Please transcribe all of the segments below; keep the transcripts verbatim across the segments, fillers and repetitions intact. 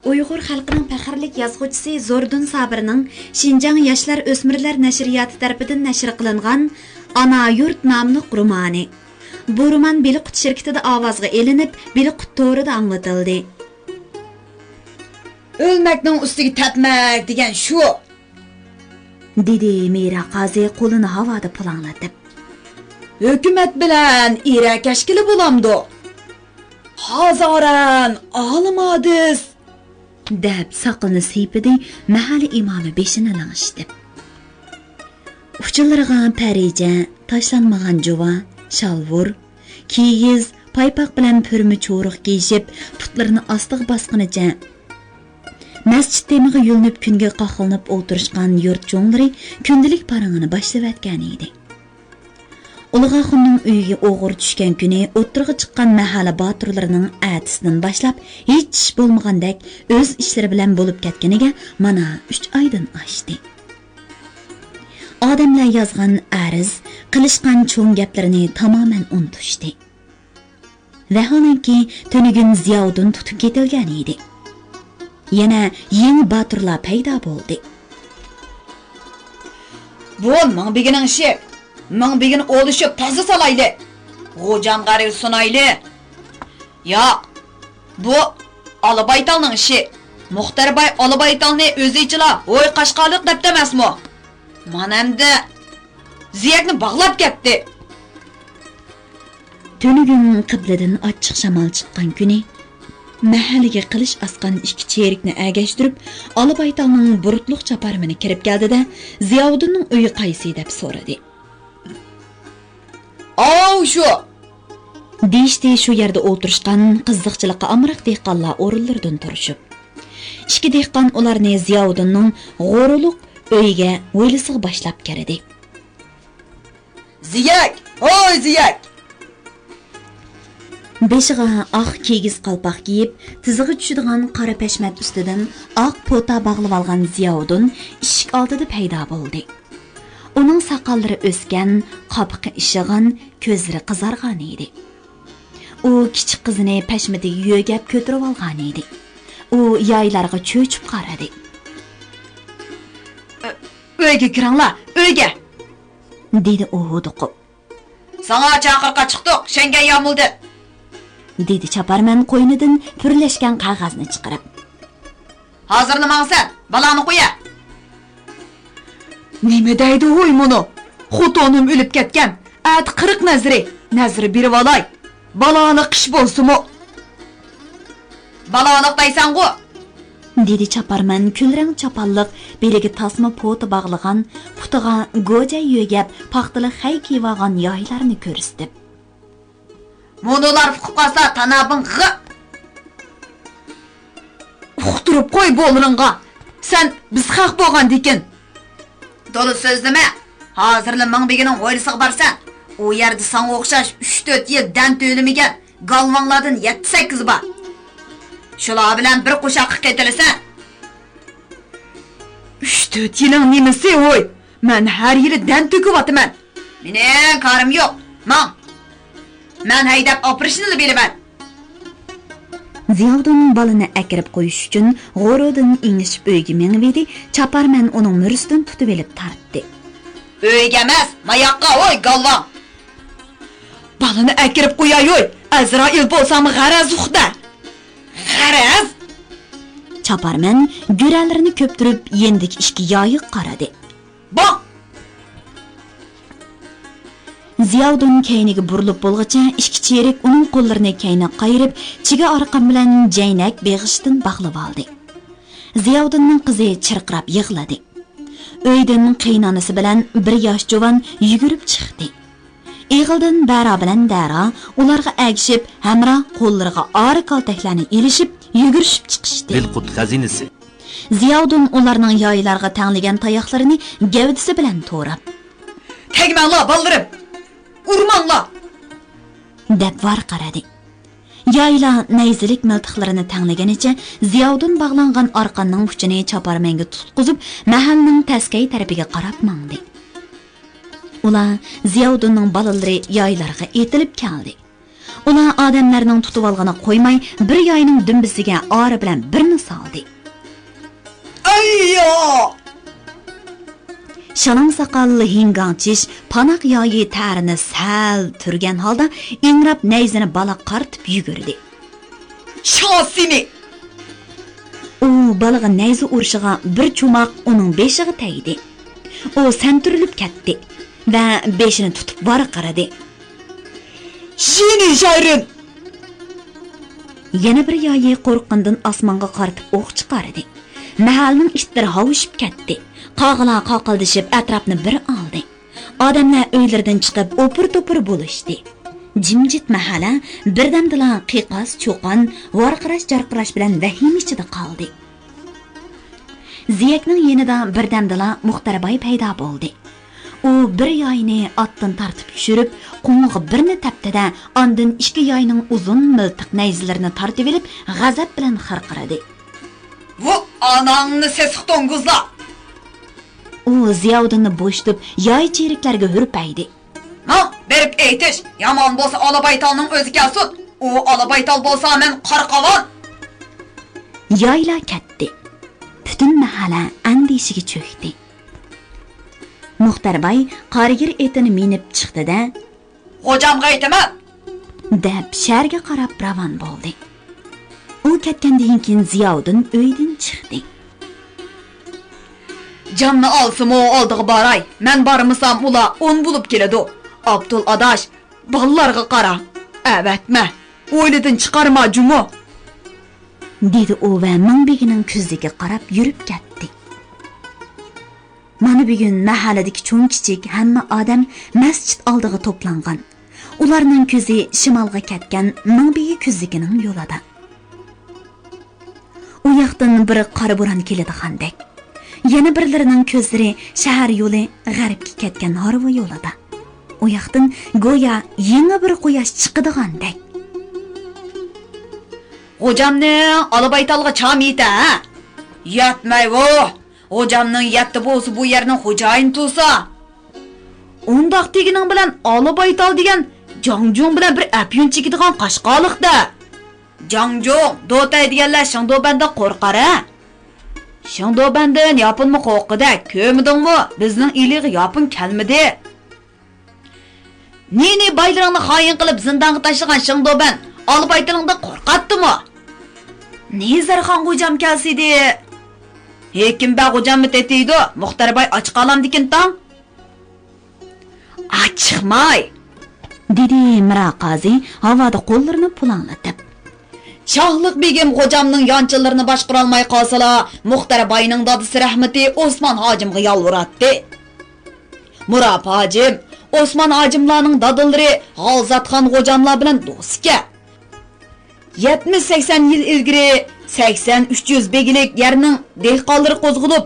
ئۇيغۇر خەلقىنىڭ پەخىرلىك يازغۇچىسى زوردۇن سابىرنىڭ شىنجاڭ ياشلار ئۆسمۈرلەر نەشرىياتى تەرىپىدىن نەشر قىلىنغان ئانا يۇرت ناملىق رومانى. بۇ رومان بىلىقۇت شىركىتىدە ئاۋازغا ئېلىنىپ، بىلىقۇت تورىدا ئاڭلىتىلدى. ئۆلمەكنىڭ ئۈستىگە تەپمەك دېگەن شۇ! دېدى مىرا قازى قولىنى ھاۋادا پۇلاڭلىتىپ. ھۆكۈمەت بىلەن ئىرە كەشكىلى بولامدۇ؟ ھازارەن ئالىم ھادىس! دەپ ساقىلىنى سىيپىدى مەھەللە ئىمامى بېشىنى لىڭشىتىپ. ئۇچىلىرىغا پەرىجە، تاشلانمىغان جۇۋا، شالۋۇر، كىگىز، پايپاق بىلەن پۈرمە چورۇق كىيىشىپ، پۇتلىرىنى ئاستىغا باسقىنىچە مەسچىت تېمىغا يۆلىنىپ كۈنگە قاقلىنىپ ئولتۇرۇشقان يۇرت چوڭلىرى كۈندىلىك پارىڭىنى باشلىۋەتكەن ئىدى. ئۇلۇغ ئاخۇننىڭ ئۆيىگە ئوغرى چۈشكەن كۈنى ئوتتۇرىغا چىققان مەھەللە باتۇرلىرىنىڭ ئەتىسىدىن باشلاپ ھېچ ئىش بولمىغاندەك ئۆز ئىشلىرى بىلەن بولۇپ كەتكىنىگە مانا ئۈچ ئايدىن ئاشتى. ئادەملەر يازغان ئەرز، قىلىشقان چوڭ گەپلىرىنى تامامەن ئۇنتۇشتى. ۋەھالەنكى، تۈنۈگۈن زىياۋۇدۇن تۇتۇپ كېتىلگەن ئىدى. يەنە يېڭى باتۇرلار پەيدا بولدى. بۇ مىڭبېگىنىڭ ئىشى. مىڭبېگىنى ئولىشىپ تازا سالايلى. غوجامغا ئەرگە سۇنايلى. ياق، بۇ ئالىبايتالنىڭ ئىشى. مۇختەر باي ئالىبايتالنى ئۆزىچىلا ھوي قاشقالىق دەپتۇ ئەمەسمۇ؟ مانا ئەمدى زىيەكنى باغلاپ كەتتى. تۈنۈگۈن قىبلىدىن ئاچچىق شامال چىققان كۈنى، مەھەللىگە قىلىچ ئاسقان ئىككى چېرىكنى ئەگەشتۈرۈپ، ئالىبايتالنىڭ بۇرۇتلۇق چاپارمىنى كىرىپ كەلدى-دە، زىياۋۇدۇننىڭ ئۆيى قايسى دەپ سورىدى. ئاۋۇ شۇ! دېيىشتى شۇ يەردە ئولتۇرۇشقان قىزىقچىلىققا ئامراق دېھقانلار ئورۇنلىرىدىن تۇرۇشۇپ. ئىككى دېھقان ئۇلارنى زىياۋۇدۇننىڭ غورۇلۇق ئۆيىگە ھويلىسىغا باشلاپ كىردى. زىيەك! ھوي زىيەك! بېشىغا ئاق كىگىز قالپاق كىيىپ، تىزىغا چۈشىدىغان قارا پەشمەت ئۈستىدىن ئاق پوتا باغلىۋالغان زىياۋۇدۇن ئىشىك ئالدىدا پەيدا بولدى. ئۇنىڭ ساقاللىرى ئۆسكەن، قاپىقى ئىششىغان، كۆزلىرى قىزارغان ئىدى. ئۇ كىچىك قىزىنى پەشمىتىگە يۆگەپ كۆتۈرۈۋالغان ئىدى. ئۇ يايلارغا چۆچۈپ قارىدى. ئۆ-، ئۆيگە كىرىڭلار، ئۆيگە! دېدى ئۇ ھودۇقۇپ. ساڭا چاقىرىققا چىقتۇق، شەڭگەن يامۇلدى! دېدى چاپارمەن قوينىدىن پۈرلەشكەن قەغەزنى چىقىرىپ. ھازىرلا ماڭىسەن، بالاڭنى قويە! نېمە دەيدۇ ھوي مۇنۇ؟ خوتۇنۇم ئۆلۈپ كەتكەن، ئەتە قىرىق نەزىرى، نەزىر بېرىۋالاي. بالالىق ئىش بولسىمۇ. بالالىق دەيسەنغۇ؟ دېدى چاپارمەن كۈلرەڭ چاپانلىق، بېلىگە تاسما پوتا باغلىغان، پۇتىغا گوجە يۆگەپ، پاختىلىق خەي كىيىۋالغان يايلارنى كۆرسىتىپ. مۇنۇلار ئۇقۇپ قالسا، تانابىڭ غىق! ئۇقتۇرۇپ قوي بولۇرۇڭغا. سەن بىز خەق بولغاندىكىن. تولا سۆزلىمە. ھازىرلا مىڭبېگىنىڭ ھويلىسىغا بارسەن. ئۇ يەردە ساڭا ئوخشاش ئۈچ تۆت يىل دەم تۆلىمىگەن گالۋاڭلاردىن يەتتە سەككىز بار. شۇلار بىلەن بىر قوشاققا قېتىلىسەن. ئۈچ تۆت يىلىڭ نېمىسى ھوي؟ مەن ھەر يىلى دەم تۆكۈۋاتىمەن. مېنىڭ كارىم يوق، ماڭ! مەن ھەيدەپ ئاپىرىشنىلا بىلىمەن. زىياۋۇدۇن بالىنى ئەكىرىپ قويۇش ئۈچۈن غورۇدىن ئېڭىشىپ ئۆيگە مېڭىۋىدى، چاپارمەن ئۇنىڭ مۈرىسىدىن تۇتۇۋېلىپ تارتتى. ئۆيگە ئەمەس، ماياققا، ھوي، گالۋاڭ! بالىنى ئەكىرىپ قوياي، ھوي، ئەزرائىل بولساڭمۇ غەرەز ئۇقتە! غەرەز! چاپارمەن گۆرەلىرىنى كۆپتۈرۈپ يېنىدىكى ئىككى يايىغا قارىدى. باق! زىياۋۇدۇن كەينىگە بۇرۇلۇپ بولغۇچە ئىككى چېرىك ئۇنىڭ قوللىرىنى كەينىگە قايرىپ، چىگە ئارقان بىلەن جەينەك بېغىشتىن باغلىۋالدى. زىياۋۇدۇننىڭ قىزى چىرقىراپ يىغلىدى. ئۆيدىن قېيىنئانىسى بىلەن بىر ياش جۇۋان يۈگۈرۈپ چىقتى. ئېغىلدىن بەرا بىلەن دەرا ئۇلارغا ئەگىشىپ، ھەمراھ قوللىرىغا ئارا كالتەكلەرنى ئېلىشىپ، يۈگۈرۈشۈپ چىقىشتى. بىلقۇت خەزىنىسى. زىياۋۇدۇن ئۇلارنىڭ يايلارغا تەڭلىگەن تاياقلىرىنى گەۋدىسى بىلەن توراپ. تەگمەڭلار، بالىلىرىم! ئۇرماڭلار! دەپ ۋارقىرىدى. يايلار نەيزىلىك مىلتىقلىرىنى تەڭلىگىنىچە زىياۋۇدۇن باغلانغان ئارقاننىڭ ئۇچىنى چاپارمەنگە تۇتقۇزۇپ، مەھەللىنىڭ تەسكەي تەرىپىگە قاراپ ماڭدى. ئۇلار زىياۋۇدۇننىڭ بالىلىرى يايلارغا ئېتىلىپ كەلدى. ئۇلار ئادەملەرنىڭ تۇتۇۋالغىنىغا قويماي، بىر ياينىڭ دۈمبىسىگە ئارا بىلەن بىرنى سالدى. ئەييا! شالاڭ ساقال ھىڭگاڭچىش پاناق يايى تەرىنى سەل تۈرگەن ھالدا ئىڭراپ نەيزىنى بالاغا قارىتىپ يۈگۈردى. شاسىنى! ئۇ بالىغا نەيزە ئۇرۇشىغا بىر چوماق ئۇنىڭ بېشىغا تەگدى. ئۇ سەنتۈرۈلۈپ كەتتى ۋە بېشىنى تۇتۇپ ۋارقىرىدى. شىنى شايرىن! يەنە بىر يايى قورققىنىدىن ئاسمانغا قارىتىپ ئوق چىقاردى. مەھەللىنىڭ ئىتلىرى ھاۋشىپ كەتتى. قاغىلار قاقىلدىشىپ ئەتراپنى بىر ئالدى. ئادەملەر ئۆيلىرىدىن چىقىپ ئوپۇر-توپۇر بولۇشتى. جىمجىت مەھەللە بىردەمدىلا قىقاس-چۇقان، ۋارقىراش-جارقىراش بىلەن ۋەھىمە ئىچىدە قالدى. زىيەكنىڭ يېنىدا بىردەمدىلا مۇختەر باي پەيدا بولدى. ئۇ بىر ياينى ئاتتىن تارتىپ چۈشۈرۈپ، قوڭىغا بىرنى تەپتى-دە، ئاندىن ئىككى ياينىڭ ئۇزۇن مىلتىق نەيزىلىرىنى تارتىۋېلىپ، غەزەپ بىلەن خىرقىرىدى. ۋۇ ئاناڭنى سېسىق توڭگۇزلار! ئۇ زىياۋۇدۇننى بوشىتىپ، ياي چېرىكلەرگە ھۈرپەيدى. ماڭ، بېرىپ ئېيتىش، يامان بولسا ئالا بايتالنىڭ ئۆزى كەلسۇن، ئۇ ئالا بايتال بولسا مەن قارا قاۋان! يايلار كەتتى. پۈتۈن مەھەللە ئەندىشىگە چۆكتى. مۇختەر باي قارىگىر ئېتىنى مىنىپ چىقتى-دە، خوجامغا ئېيتىمەن! دەپ شەھەرگە قاراپ راۋان بولدى. ئۇ كەتكەندىن كېيىن زىياۋۇدۇن ئۆيدىن چىقتى. جاننى ئالسىمۇ ئالدىغا باراي، مەن بارمىسام ئۇلار ئون بولۇپ كېلىدۇ. ئابدۇل ئاداش، بالىلارغا قارا، ئەۋەتمە، ھويلىدىن چىقارما جۇمۇ! دېدى ئۇ ۋە مىڭبېگىنىڭ كۆزىگە قاراپ يۈرۈپ كەتتى. مانا بۈگۈن مەھەللىدىكى چوڭ-كىچىك ھەممە ئادەم مەسچىت ئالدىغا توپلانغان. ئۇلارنىڭ كۆزى شىمالغا كەتكەن مىڭبېگى كۆزنىكىنىڭ يولىدا. ئۇ ياقتىن بىر قارا بوران كېلىدىغاندەك. يەنە بىرلىرىنىڭ كۆزلىرى شەھەر يولى غەربكە كەتكەن ھارۋا يولىدا. ئۇ ياقتىن گويا يېڭى بىر قۇياش چىقىدىغاندەك. خوجامنىڭ ئالا بايتالغا چامى يېتە، ھە؟ يەتمەيۋۇ! خوجامنىڭ يەتتە بولسا بۇ يەرنىڭ خوجايىنى تۇرسا. ئۇنداق دېگىنىڭ بىلەن ئالا بايتال دېگەن جاڭجۇڭ بىلەن بىر ئەپيۈن چېكىدىغان قاشقالىق-دە. جاڭجۇڭ، دوتەي دېگەنلەر شېڭدۇبەندىن قورقار-ھە؟ شېڭدۇبەندىن ياپونمۇ قورقىدۇ، كۆرمىدىڭمۇ؟ بىزنىڭ ئىلىغا ياپون كەلمىدى. نى-نى بايلىرىڭنى خائىن قىلىپ زىندانغا تاشلىغان شېڭدۇبەن ئالا بايتىلىڭدىن قورقاتتىمۇ؟ نى زەرخان خوجام كەلسىدى. ھېكىم بەگ خوجاممۇ تېتىيدۇ، مۇختەر باي ئاچ قالامدىكىن تاڭ. ئاچىقماي! دېدى مىرا قازى ھاۋادا قوللىرىنى پۇلاڭلىتىپ. شاھلىق بېگىم خوجامنىڭ يانچىلىرىنى باشقۇرالماي قالسىلا، مۇختەر باينىڭ دادىسى رەھمىتى ئوسمان ھاجىمغا يالۋۇراتتى. مۇراب ھاجىم، ئوسمان ھاجىملارنىڭ دادىلىرى غالزاتخان خوجاملار بىلەن دوست ئىكەن. يەتمىش سەكسەن يىل ئىلگىرى سەكسەن ئۈچ يۈز بېگىلىك يەرنىڭ دېھقانلىرى قوزغىلىپ،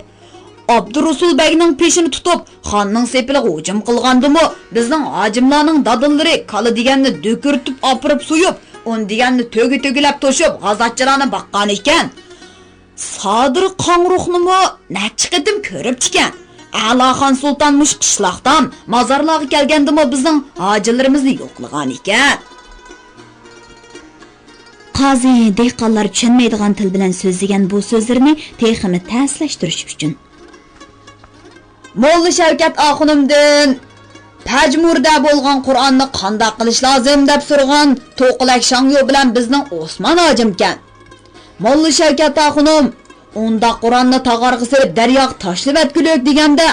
ئابدۇرۇسۇل بەگنىڭ پېشىنى تۇتۇپ، خاننىڭ سېپىلىغا ھۇجۇم قىلغاندىمۇ، بىزنىڭ ھاجىملارنىڭ دادىلىرى كالا دېگەننى دۆكۈرتۈپ ئاپىرىپ سويۇپ، ئۇن دېگەننى تۆگە-تۆگىلەپ توشۇپ، غازاتچىلارنى باققان ئىكەن. سادىر قاڭرۇقنىمۇ نەچچە قېتىم كۆرۈپتىكەن. ئەلاخان سۇلتان مۇشۇ قىشلاقتام مازارلارغا كەلگەندىمۇ بىزنىڭ ھاجىلىرىمىزنى يوقلىغان ئىكەن. قازى دېھقانلار چۈشەنمەيدىغان تىل بىلەن سۆزلىگەن بۇ سۆزلىرىنى تېخىمۇ تەسلەشتۈرۈش ئۈچۈن. موللا شەۋكەت ئاخۇنۇمدىن پەجمۇردە بولغان قۇرئاننى قانداق قىلىش لازىم دەپ سورىغان توقىلەك شاڭيو بىلەن بىزنىڭ ئوسمان ھاجىمكەن. موللا شەۋكەت ئاخۇنۇم، ئۇنداق قۇرئاننى تاغارغا سېلىپ دەرياغا تاشلىۋەتكۈلۈك دېگەندە،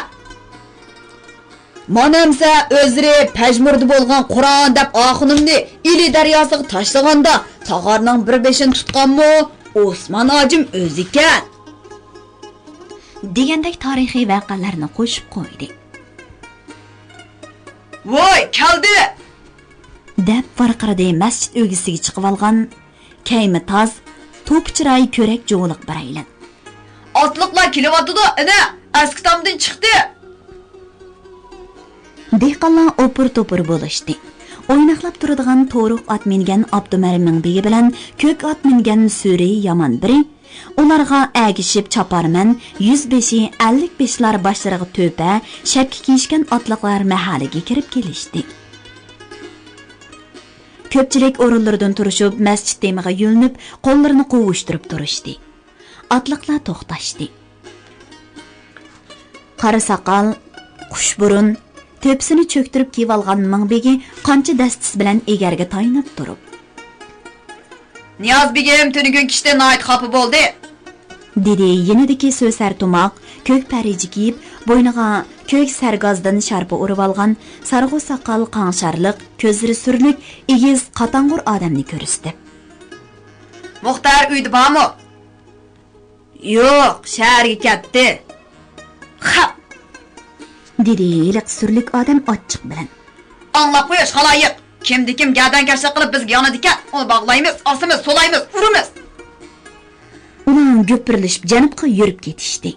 مانا ئەمسە ئۆزلىرى پەجمۇردە بولغان قۇرئان دەپ ئاخۇنۇمنى ئىلى دەرياسىغا تاشلىغاندا، تاغارنىڭ بىر بېشىنى تۇتقانمۇ ئوسمان ھاجىم ئۆزىكەن. دېگەندەك تارىخىي ۋەقەلەرنى قوشۇپ قويدى. ۋاي، كەلدى! دەپ ۋارقىرىدى مەسچىت ئۆگزىسىگە چىقىۋالغان كەيمە تاز، توپا چىراي كۆرەك جۇۋىلىق بىرەيلەن. ئاتلىقلار كېلىۋاتىدۇ، ئىنە، ئەسكى تامدىن چىقتى! دېھقانلار ئوپۇر-توپۇر بولۇشتى. ئويناقلاپ تۇرىدىغان تورۇق ئات مىنگەن ئابدۇمەرىمنىڭ بېگى بىلەن كۆك ئات مىنگەن سۈرى يامان بىرى، ئۇلارغا ئەگىشىپ چاپارمەن، يۈزبېشى، ئەللىكبېشىلار باشلىرىغا تۆپە، شەپكە كىيىشكەن ئاتلىقلار مەھەللىگە كىرىپ كېلىشتى. كۆپچىلىك ئورۇنلىرىدىن تۇرۇشۇپ، مەسچىت تېمىغا يۆلىنىپ، قوللىرىنى قوۋۇشتۇرۇپ تۇرۇشتى. ئاتلىقلار توختاشتى. قارا ساقال، قۇش بۇرۇن، تۆپىسىنى چۆكتۈرۈپ كىيىۋالغان مىڭبېگى قانچە دەستىسى بىلەن ئېگەرگە تايىنىپ تۇرۇپ، نىياز بېگىم تۈنۈگۈن كىشتىن ناھايىتى خاپا بولدى، دېدى يېنىدىكى سۆسەر تۇماق، كۆك پەرىجە كىيىپ، بوينىغا كۆك سەرگازدىن شارپا ئورىۋالغان، سارغۇ ساقال، قاڭشارلىق، كۆزلىرى سۈرلۈك، ئېگىز، قاتاڭغۇر ئادەمنى كۆرسىتىپ. مۇختەر ئۆيدە بارمۇ؟ يوق، شەھەرگە كەتتى. خاپ! دېدى ھېلىقى سۈرلۈك ئادەم ئاچچىق بىلەن. ئاڭلاپ قويۇش، خالايىق! كىمدە كىم گەدەنكەشلىك قىلىپ بىزگە يانىدىكەن، ئۇنى باغلايمىز، ئاسىمىز، سولايمىز، ئۇرىمىز! ئۇلار گۈپۈرلىشىپ جەنۇبقا يۈرۈپ كېتىشتى.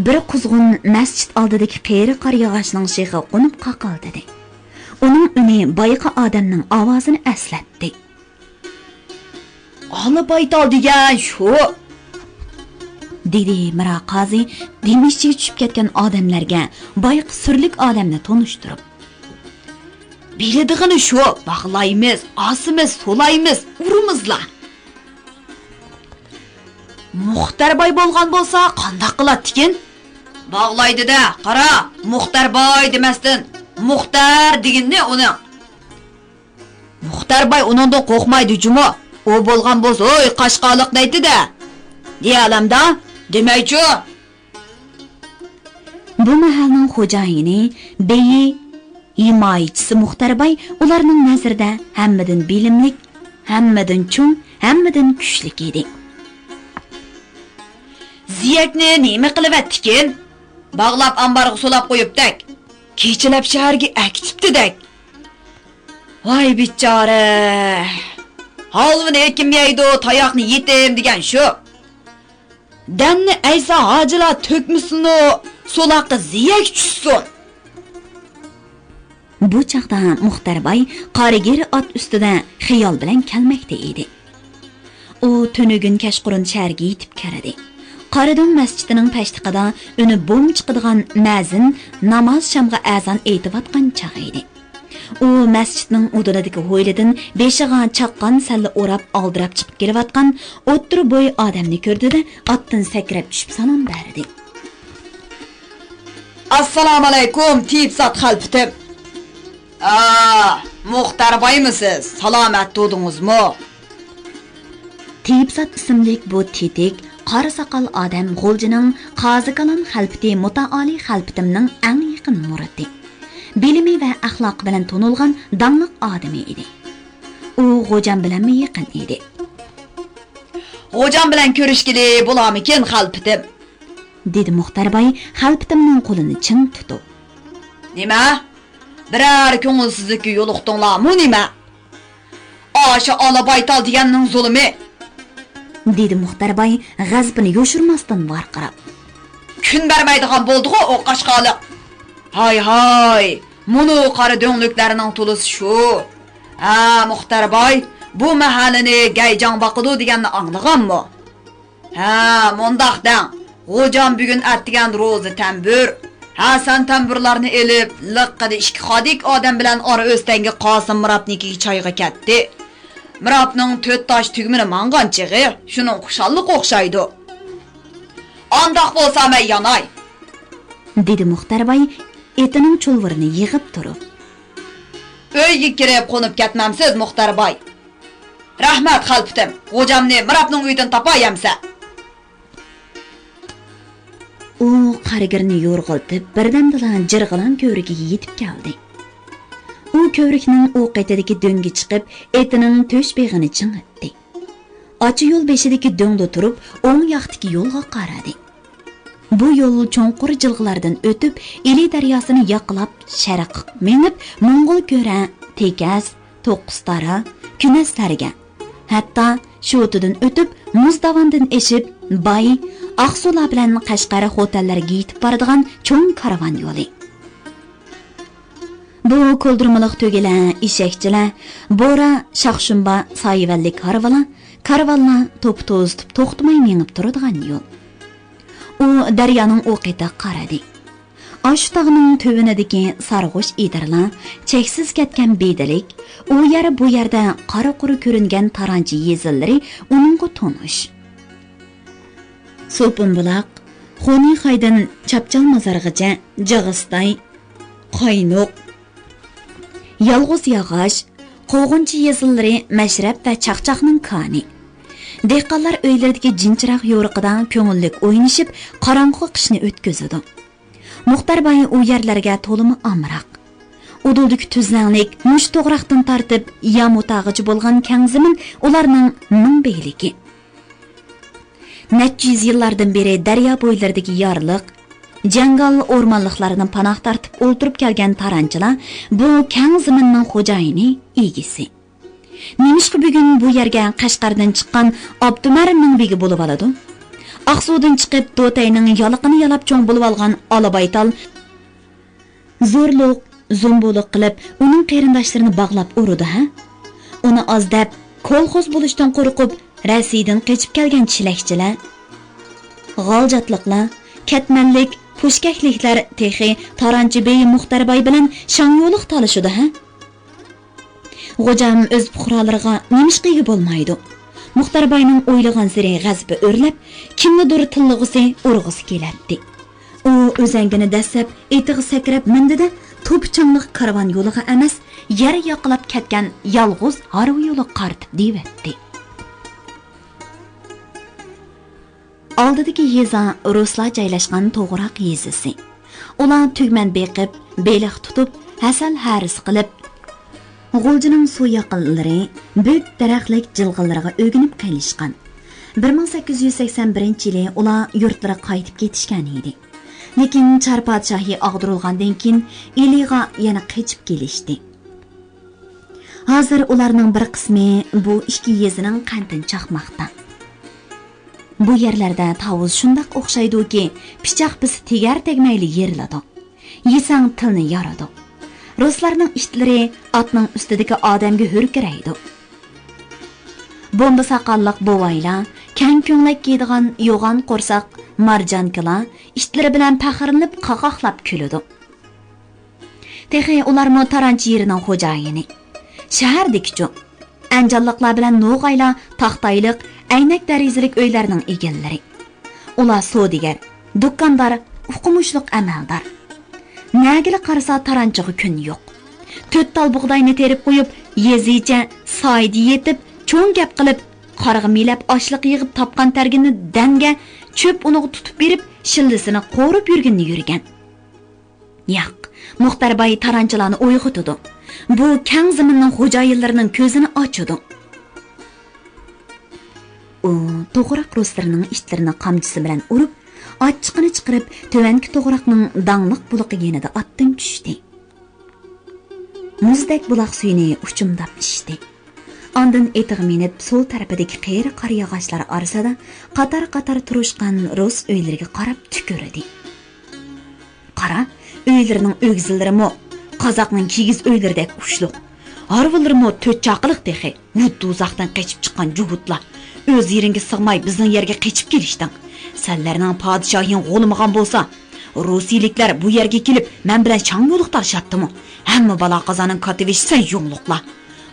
بىر قۇزغۇن مەسچىت ئالدىدىكى قېرى قارىياغاچنىڭ شېخىغا قونۇپ قاقىلدىدى. ئۇنىڭ ئۈنى بايىقى ئادەمنىڭ ئاۋازىنى ئەسلەتتى. ئالا بايتال دېگەن شۇ! دېدى مىرا قازى دېمى ئىچىگە چۈشۈپ كەتكەن ئادەملەرگە بايىقى سۈرلۈك ئادەمنى تونۇشتۇرۇپ. بىلىدىغىنى شۇ، باغلايمىز، ئاسىمىز، سولايمىز، ئۇرىمىزلا! مۇختەر باي بولغان بولسا قانداق قىلاتتىكىن؟ باغلايدۇ-دە، قارا، مۇختەر باي دېمەستىن، مۇختەر دېگىنىنى ئۇنىڭ. مۇختەر باي ئۇنىڭدىن قورقمايدۇ جۇمۇ. ئۇ بولغان بولسا، ھوي، قاشقالىق دەيتتى-دە. دېيەلەمدا، دېمەيچۇ. بۇ مەھەلنىڭ خوجايىنى، بېيى، ھىمايىچىسى مۇختەر باي ئۇلارنىڭ نەزىرىدە ھەممىدىن بىلىملىك، ھەممىدىن چوڭ، ھەممىدىن كۈچلۈك ئىدى. زىيەكنى نېمە قىلىۋەتتىكىن؟ باغلاپ ئامبارغا سولاپ قويۇپتەك. كېچىلەپ شەھەرگە ئەكېتىپتىدەك. ۋاي بىچارە! ھالۋىنى ھېكىم يەيدۇ، تاياقنى يېتىم دېگەن شۇ. دەمنى ئەيسا ھاجىلار تۆكمىسۇنۇ، سولاققا زىيەك چۈشسۇن! بۇ چاغدا مۇختەر باي قارىگىر ئات ئۈستىدە خىيال بىلەن كەلمەكتە ئىدى. ئۇ تۈنۈگۈن كەچقۇرۇن شەھەرگە يېتىپ كەلدى. قارادۆڭ مەسچىتىنىڭ پەشتىقىدا ئۈنى بوم چىقىدىغان مەزىن ناماز شامغا ئەزان ئېيتىۋاتقان چاغ ئىدى. ئۇ مەسچىتنىڭ ئۇدۇلىدىكى ھويلىدىن بېشىغا چاققان سەللە ئوراپ ئالدىراپ چىقىپ كېلىۋاتقان ئوتتۇرا بوي ئادەمنى كۆردى-دە، ئاتتىن سەكرەپ چۈشۈپ سالام بەردى. ئەسسالامۇئەلەيكۇم، تېيىپزات خەلپىتىم. ئا، مۇختەر بايمۇسىز؟ سالامەت تۇردىڭىزمۇ؟ تېيىپزات ئىسىملىك بۇ تېتىك، قارا ساقال ئادەم غۇلجىنىڭ قازى كالان خەلپىتى مۇتائالى خەلپىتىمنىڭ ئەڭ يېقىن مۇرىتى. بىلىمى ۋە ئەخلاقى بىلەن تونۇلغان داڭلىق ئادىمى ئىدى. ئۇ غوجام بىلەنمۇ يېقىن ئىدى. غوجام بىلەن كۆرۈشكىلى بولامىكىن، خەلپىتىم؟ دېدى مۇختەر باي خەلپىتىمنىڭ قولىنى چىڭ تۇتۇپ. نېمە؟ بىرەر كۆڭۈلسىزلىككە يولۇقتۇڭلارمۇ نېمە؟ ئاشۇ ئالا بايتال دېگەننىڭ زۇلۇمى! دېدى مۇختەر باي غەزىپىنى يوشۇرماستىن ۋارقىراپ. كۈن بەرمەيدىغان بولدىغۇ ئۇ قاشقالىق! ھاي، ھاي، مۇنۇ قارا دۆڭلۈكلەرنىڭ تولىسى شۇ! ھە، مۇختەر باي، بۇ مەھەللىنى گەيجاڭ باقىدۇ دېگەننى ئاڭلىغانمۇ؟ ھە، مۇنداق دەڭ، غوجام بۈگۈن ئەتىگەن روزى تەمبۇر، ھەسەن تەمبۇرلارنى ئېلىپ، لىققىدە ئىككى خادىك ئادەم بىلەن ئارا ئۆستەڭگە قاسىم مىرابنىڭكىگە چايغا كەتتى. مىرابنىڭ تۆت تاش تۈگمىنى ماڭغان چېغى شۇنىڭ خۇشاللىقى ئوخشايدۇ. ئانداق بولسا مەن ياناي، دېدى مۇختەر باي ئېتىنىڭ چۇلۋۇرىنى يىغىپ تۇرۇپ. ئۆيگە كىرىپ قونۇپ كەتمەمسىز، مۇختەر باي؟ رەھمەت، خەلپىتىم، غوجامنى مىرابنىڭ ئۆيىدىن تاپايەمسە؟ ئۇ قارىگىرنى يورغىلىتىپ، بىردەمدىلا جىرغىلان كۆۋرۈكىگە يېتىپ كەلدى. ئۇ كۆۋرۈكنىڭ ئۇ قېتىدىكى دۆڭگە چىقىپ، ئېتىنىڭ تۆشبېغىنى چىڭىتتى. ئاچا يول بېشىدىكى دۆڭدە تۇرۇپ، ئوڭ ياقتىكى يولغا قارىدى. بۇ يول چوڭقۇر جىلغىلاردىن ئۆتۈپ، ئىلى دەرياسىنى ياقىلاپ، شەرققە مېڭىپ، موڭغۇل كۆرە، تېكەس، توققۇزتارا، كۈنەسلەرگە، ھەتتا شوتىدىن ئۆتۈپ، مۇز داۋاندىن ئېشىپ، باي، ئاقسۇلار بىلەن قەشقەر خوتەنلەرگە يېتىپ بارىدىغان چوڭ كارۋان يولى. بۇ كولدۇرمىلىق تۆگىلەر، ئېشەكچىلەر، بورا، شاخشۇمبا، سايىۋەنلىك ھارۋىلار، كارۋانلار توپا توزۇتۇپ توختىماي مېڭىپ تۇرىدىغان يول. ئۇ دەريانىڭ ئۇ قېتىغا قارىدى. ئاشۇ تاغنىڭ تۆۋىنىدىكى سارغۇچ ئېدىرلار، چەكسىز كەتكەن بېدىلىك، ئۇ يەر بۇ يەردە قارا-قۇرا كۆرۈنگەن تارانچى يېزىلىرى ئۇنىڭغا تونۇش. سوپۇنبۇلاق، خونىخايدىن چاپچال مازارغىچە، جاغىستاي، قاينۇق، يالغۇز ياغاچ، قوغۇنچا يېزىلىرى مەشرەپ ۋە چاقچاقنىڭ كانى. دېھقانلار ئۆيلىرىدىكى جىنچىراغ يورۇقىدا كۆڭۈللۈك ئوينىشىپ، قاراڭغۇ قىشنى ئۆتكۈزىدۇ. مۇختەر باي ئۇ يەرلەرگە تولىمۇ ئامراق. ئۇدۇلدىكى تۈزلەڭلىك مۇشۇ توغراقتىن تارتىپ يامۇتاغىچە بولغان كەڭ زېمىن ئۇلارنىڭ مىڭ بەگلىكى. نەچچە يۈز يىللاردىن بېرى دەريا بويلىرىدىكى يارلىق، جاڭگال ئورمانلىقلارنى پاناھ تارتىپ ئولتۇرۇپ كەلگەن تارانچىلار بۇ كەڭ زېمىننىڭ خوجايىنى، ئىگىسى. نېمىشقا بۈگۈن بۇ يەرگە قەشقەردىن چىققان ئابدۇمەر مىڭبېگى بولۇۋالىدۇ؟ ئاقسۇدىن چىقىپ، دوتەينىڭ يالىقىنى يالاپ چوڭ بولۇۋالغان ئالا بايتال زورلۇق، زومبۇلۇق قىلىپ، ئۇنىڭ قېرىنداشلىرىنى باغلاپ ئۇرىدۇ، ھە؟ ئۇنى ئاز دەپ، كولخوز بولۇشتىن قورقۇپ، رەسىدىن قېچىپ كەلگەن چىلەكچىلەر، غالجاتلىقلار، كەتمەنلىك، پۇشكەكلىكلەر تېخى تارانچى بېيى مۇختەر باي بىلەن شاڭيۇلۇق تالىشىدۇ، ھە؟ غوجام ئۆز پۇقرالىرىغا نېمىشقا ئىگە بولمايدۇ؟ مۇختەر باينىڭ ئويلىغانسېرى غەزىپى ئۆرلەپ، كىمنىدۇر تىللىغۇسى، ئۇرغۇسى كېلەتتى. ئۇ ئۆزەڭگىنى دەسسەپ، ئېتىغا سەكرەپ مىندى-دە، توپا-چاڭلىق كارۋان يولىغا ئەمەس، يەر ياقىلاپ كەتكەن يالغۇز ھارۋا يولىغا قارىتىپ دېيىۋەتتى. ئالدىدىكى يېزا رۇسلار جايلاشقان توغراق يېزىسى. ئۇلار تۈگمەن بېقىپ، بېلىق تۇتۇپ، ھەسەل ھەرىسى قىلىپ، غۇلجىنىڭ سۇ ياقىنلىرى بۈك دەرەخلىك جىلغىلىرىغا ئۆگىنىپ قېلىشقان. بىر مىڭ سەككىز يۈز سەكسەن بىرىنچى يىلى ئۇلار يۇرتلىرىغا قايتىپ كېتىشكەن ئىدى. لېكىن چار پادىشاھى ئاغدۇرۇلغاندىن كېيىن، ئىلىغا يەنە قېچىپ كېلىشتى. ھازىر ئۇلارنىڭ بىر قىسمى بۇ ئىككى يېزىنىڭ قەنتىنى چاقماقتا. بۇ يەرلەردە تاۋۇز شۇنداق ئوخشايدۇكى، پىچاق بىسا تېگەر تەگمەيلا يېرىلىدۇ. يېسەڭ تىلنى يارىدۇ. رۇسلارنىڭ ئىتلىرى ئاتنىڭ ئۈستىدىكى ئادەمگە ھۆركىرەيدۇ. بومبا ساقاللىق بوۋايلار، كەڭ كۆڭلەك كىيىدىغان يوغان قورساق مارجانكىلار ئىتلىرى بىلەن پەخىرلىنىپ قاقاقلاپ كۈلىدۇ. تېخى ئۇلارمۇ تارانچى يېرىنىڭ خوجايىنى. شەھەردىكىچۇ؟ ئەنجانلىقلار بىلەن نوغايلار تاختايلىق، ئەينەك دەرىزىلىك ئۆيلەرنىڭ ئىگىلىرى. ئۇلار سودىگەر، دۇكاندار، ئوقۇمۇشلۇق ئەمەلدار. نەگىلا قارىسا تارانچىغا كۈن يوق. تۆت تال بۇغداينى تېرىپ قويۇپ، يېزىچە سايىدە يېتىپ، چوڭ گەپ قىلىپ، قارىغا مىلەپ ئاشلىق يىغىپ تاپقان تەرگىنى دەنگە، چۆپ ئۇنىغا تۇتۇپ بېرىپ، شىللىسىنى قورۇپ يۈرگىنىنى يۈرگەن. ياق، مۇختەر باي تارانچىلارنى ئويغىتىدۇ. بۇ كەڭ زېمىننىڭ خوجايىنلىرىنىڭ كۆزىنى ئاچىدۇ. ئۇ توغراق رۇسلىرىنىڭ ئىتلىرىنى قامچىسى بىلەن ئۇرۇپ، ئاچچىقىنى چىقىرىپ، تۆۋەنكى توغراقنىڭ داڭلىق بۇلىقى يېنىدا ئاتتىن چۈشتى. مۇزدەك بۇلاق سۈيىنى ئۇچۇمداپ ئىچتى. ئاندىن ئېتىغا مىنىپ، سول تەرىپىدىكى قېرى قارىياغاچلار ئارىسىدا قاتار-قاتار تۇرۇشقان رۇس ئۆيلىرىگە قاراپ تۈكۈردى. قارا، ئۆيلىرىنىڭ ئۆگزىلىرىمۇ قازاقنىڭ كىگىز ئۆيلىرىدەك ئۇچلۇق. ھارۋىلىرىمۇ تۆت چاقىلىق تېخى. ۋۇ دوزاختىن قېچىپ چىققان جۇھۇتلار. ئۆز يېرىڭگە سىغماي بىزنىڭ يەرگە قېچىپ كېلىشتىڭ. سەنلەرنىڭ پادىشاھىڭ غولىمىغان بولسا، روسىيىلىكلەر بۇ يەرگە كېلىپ مەن بىلەن شاڭيۇلۇق تالىشاتتىمۇ؟ ھەممە بالا قازانىڭ كاتتىبېشى سەن يۇڭلۇقلا.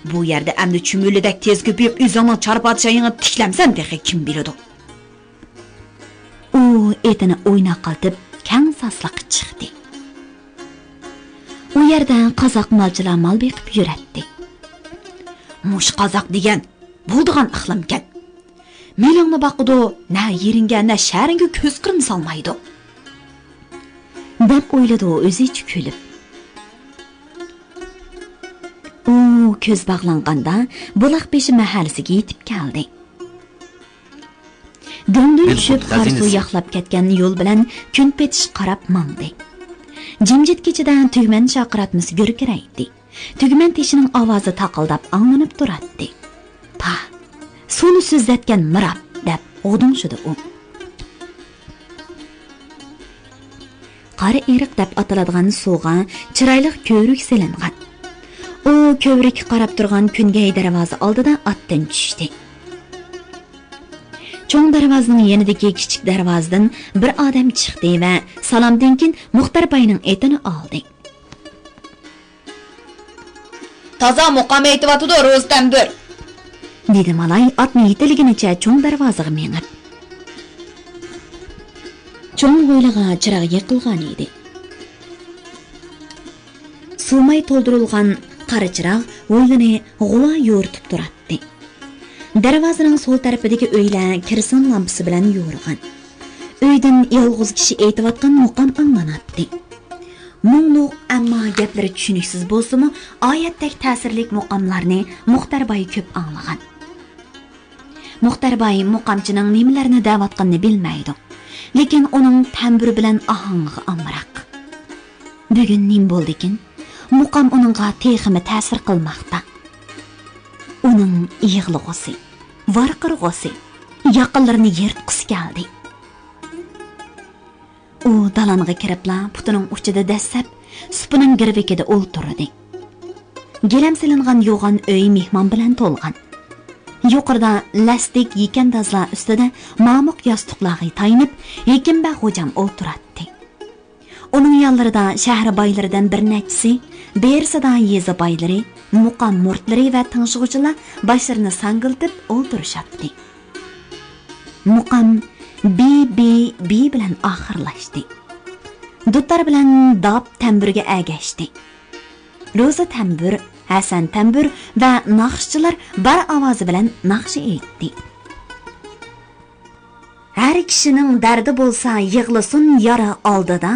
بۇ يەردە ئەمدى چۈمۈلىدەك تېز كۆپىيىپ ئۆزۈڭنىڭ چار پادىشاھىڭنى تىكلەمسەن تېخى كىم بىلىدۇ. ئۇ ئېتىنى ئويناقلىتىپ، كەڭ ساسلىققا چىقتى. ئۇ يەردە قازاق مالچىلار مال بېقىپ يۈرەتتى. مۇشۇ قازاق دېگەن بولىدىغان ئىقلىمكەن. مېلىڭنى باقىدۇ، نە يېرىڭگە، نە شەھىرىڭگە كۆز قىرىنى سالمايدۇ، دەپ ئويلىدى ئۇ ئۆزىچە كۈلۈپ. ئۇ كۆز باغلانغاندا بۇلاق بېشى مەھەللىسىگە يېتىپ كەلدى. دۆڭدىن چۈشۈپ، قارا سۇ ياقلاپ كەتكەن يول بىلەن كۈن پېتىشقا قاراپ ماڭدى. جىمجىت كېچىدە تۈگمەن شارقىراتمىسى گۈركىرەيتتى. تۈگمەن تېشىنىڭ ئاۋازى تاقىلداپ ئاڭلىنىپ تۇراتتى. پاھ، سۇنى سۆزلەتكەن مىراب، دەپ غودۇڭشىدى ئۇ. قارا ئېرىق دەپ ئاتىلىدىغان سۇغا چىرايلىق كۆۋرۈك سېلىنغان. ئۇ كۆۋرۈككە قاراپ تۇرغان كۈنگەي دەرۋازا ئالدىدا ئاتتىن چۈشتى. چوڭ دەرۋازىنىڭ يېنىدىكى كىچىك دەرۋازىدىن بىر ئادەم چىقتى ۋە سالامدىن كېيىن مۇختەر باينىڭ ئېتىنى ئالدى. «تازا مۇقام ئېيتىۋاتىدۇ، روزى تەمبۇر!» دېدى مالاي ئاتنى يېتىلىگىنىچە چوڭ دەرۋازىغا مېڭىپ. چوڭ ھويلىغا چىراغ يېقىلغان ئىدى. سۇ ماي تولدۇرۇلغان قارا چىراغ ھويلىنى غۇۋا يورۇتۇپ تۇراتتى. دەرۋازىنىڭ سول تەرىپىدىكى ئۆيلەر كېرسون لامپىسى بىلەن يورۇغان. ئۆيدىن يالغۇز كىشى ئېيتىۋاتقان مۇقام ئاڭلىناتتى. مۇڭلۇق، ئەمما گەپلىرى چۈشىنىكسىز بولسىمۇ، ئايەتتەك تەسىرلىك مۇقاملارنى مۇختەر باي كۆپ ئاڭلىغان. مۇختەر باي مۇقامچىنىڭ نېمىلەرنى دەۋاتقىنىنى بىلمەيدۇ، لېكىن ئۇنىڭ تەمبۇر بىلەن ئاھاڭىغا ئامراق. بۈگۈن نېمە بولدىكىن؟ مۇقام ئۇنىڭغا تېخىمۇ تەسىر قىلماقتا. ئۇنىڭ يىغلىغۇسى، ۋارقىرىغۇسى، ياقىلىرىنى يىرتقۇسى كەلدى. ئۇ دالانغا كىرىپلا پۇتىنىڭ ئۇچىدا دەسسەپ، سۇپىنىڭ گىرۋىكىدە ئولتۇردى. گىلەم سېلىنغان يوغان ئۆي مېھمان بىلەن تولغان. يۇقىرىدا لەستىك يېكەندازلار ئۈستىدە مامۇق ياستۇقلارغا تايىنىپ، ھېكىمبەگ غوجام ئولتۇراتتى. ئۇنىڭ يانلىرىدا شەھەر بايلىرىدىن بىر نەچچىسى، بېرىسىدا يېزا بايلىرى، مۇقام مۇرىتلىرى ۋە تىڭشىغۇچىلار باشلىرىنى ساڭگىلىتىپ ئولتۇرۇشاتتى. مۇقام بى، بى، بى بىلەن ئاخىرلاشتى. دۇتار بىلەن داپ تەمبۇرگە ئەگەشتى. روزى تەمبۇر، ھەسەن تەمبۇر ۋە ناخشىچىلار بار ئاۋازى بىلەن ناخشا ئېيتتى. ھەر كىشىنىڭ دەردى بولسا يىغلىسۇن يارا ئالدىدا،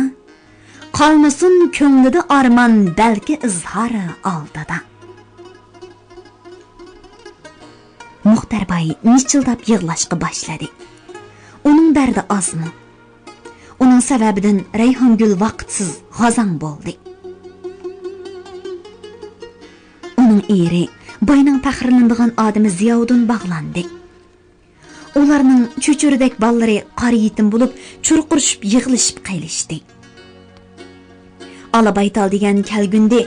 قالمىسۇن كۆڭلىدە ئارمان بەلكى ئىزھار ئالدىدا. مۇختەر باي مىچىلداپ يىغلاشقا باشلىدى. ئۇنىڭ دەردى ئازمۇ؟ ئۇنىڭ سەۋەبىدىن رەيھانگۈل ۋاقىتسىز غازاڭ بولدى. ئۇنىڭ ئېرى، باينىڭ پەخىرلىنىدىغان ئادىمى زىياۋۇدۇن باغلاندى. ئۇلارنىڭ چۆچۈرىدەك بالىلىرى قارا يېتىم بولۇپ، چۇرقۇرۇشۇپ يىغلىشىپ قېلىشتى. ئالا بايتال دېگەن كەلگۈندى.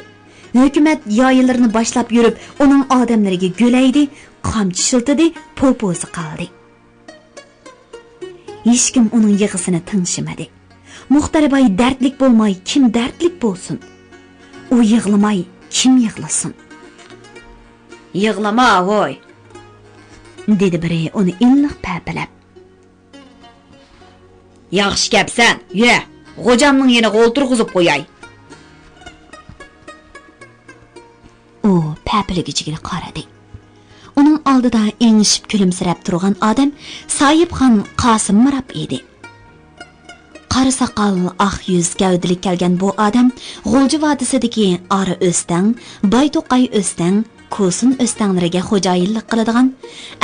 ھۆكۈمەت يايىلىرىنى باشلاپ يۈرۈپ، ئۇنىڭ ئادەملىرىگە گۆلەيدى، قامچا شىلتىدى، پوپوزا قىلدى. ھېچكىم ئۇنىڭ يىغىسىنى تىڭشىمىدى. مۇختەر باي دەردلىك بولماي، كىم دەردلىك بولسۇن؟ ئۇ يىغلىماي، كىم يىغلىسۇن؟ «يىغلىما، ھوي!» دېدى بىرى ئۇنى ئىللىق پەپىلەپ. «ياخشى كەپسەن، يۈرە، غوجامنىڭ يېنىغا ئولتۇرغۇزۇپ قوياي.» ئۇ پەپىلىگۈچىگە قارىدى. ئۇنىڭ ئالدىدا ئېڭىشىپ كۈلۈمسىرەپ تۇرغان ئادەم ساھىبخان قاسىم مىراب ئىدى. قارا ساقال، ئاق يۈز، گەۋدىلىك كەلگەن بۇ ئادەم غۇلجا ۋادىسىدىكى ئارا ئۆستەڭ، بايتوقاي ئۆستەڭ، كوسۇن ئۆستەڭلىرىگە خوجايىنلىق قىلىدىغان،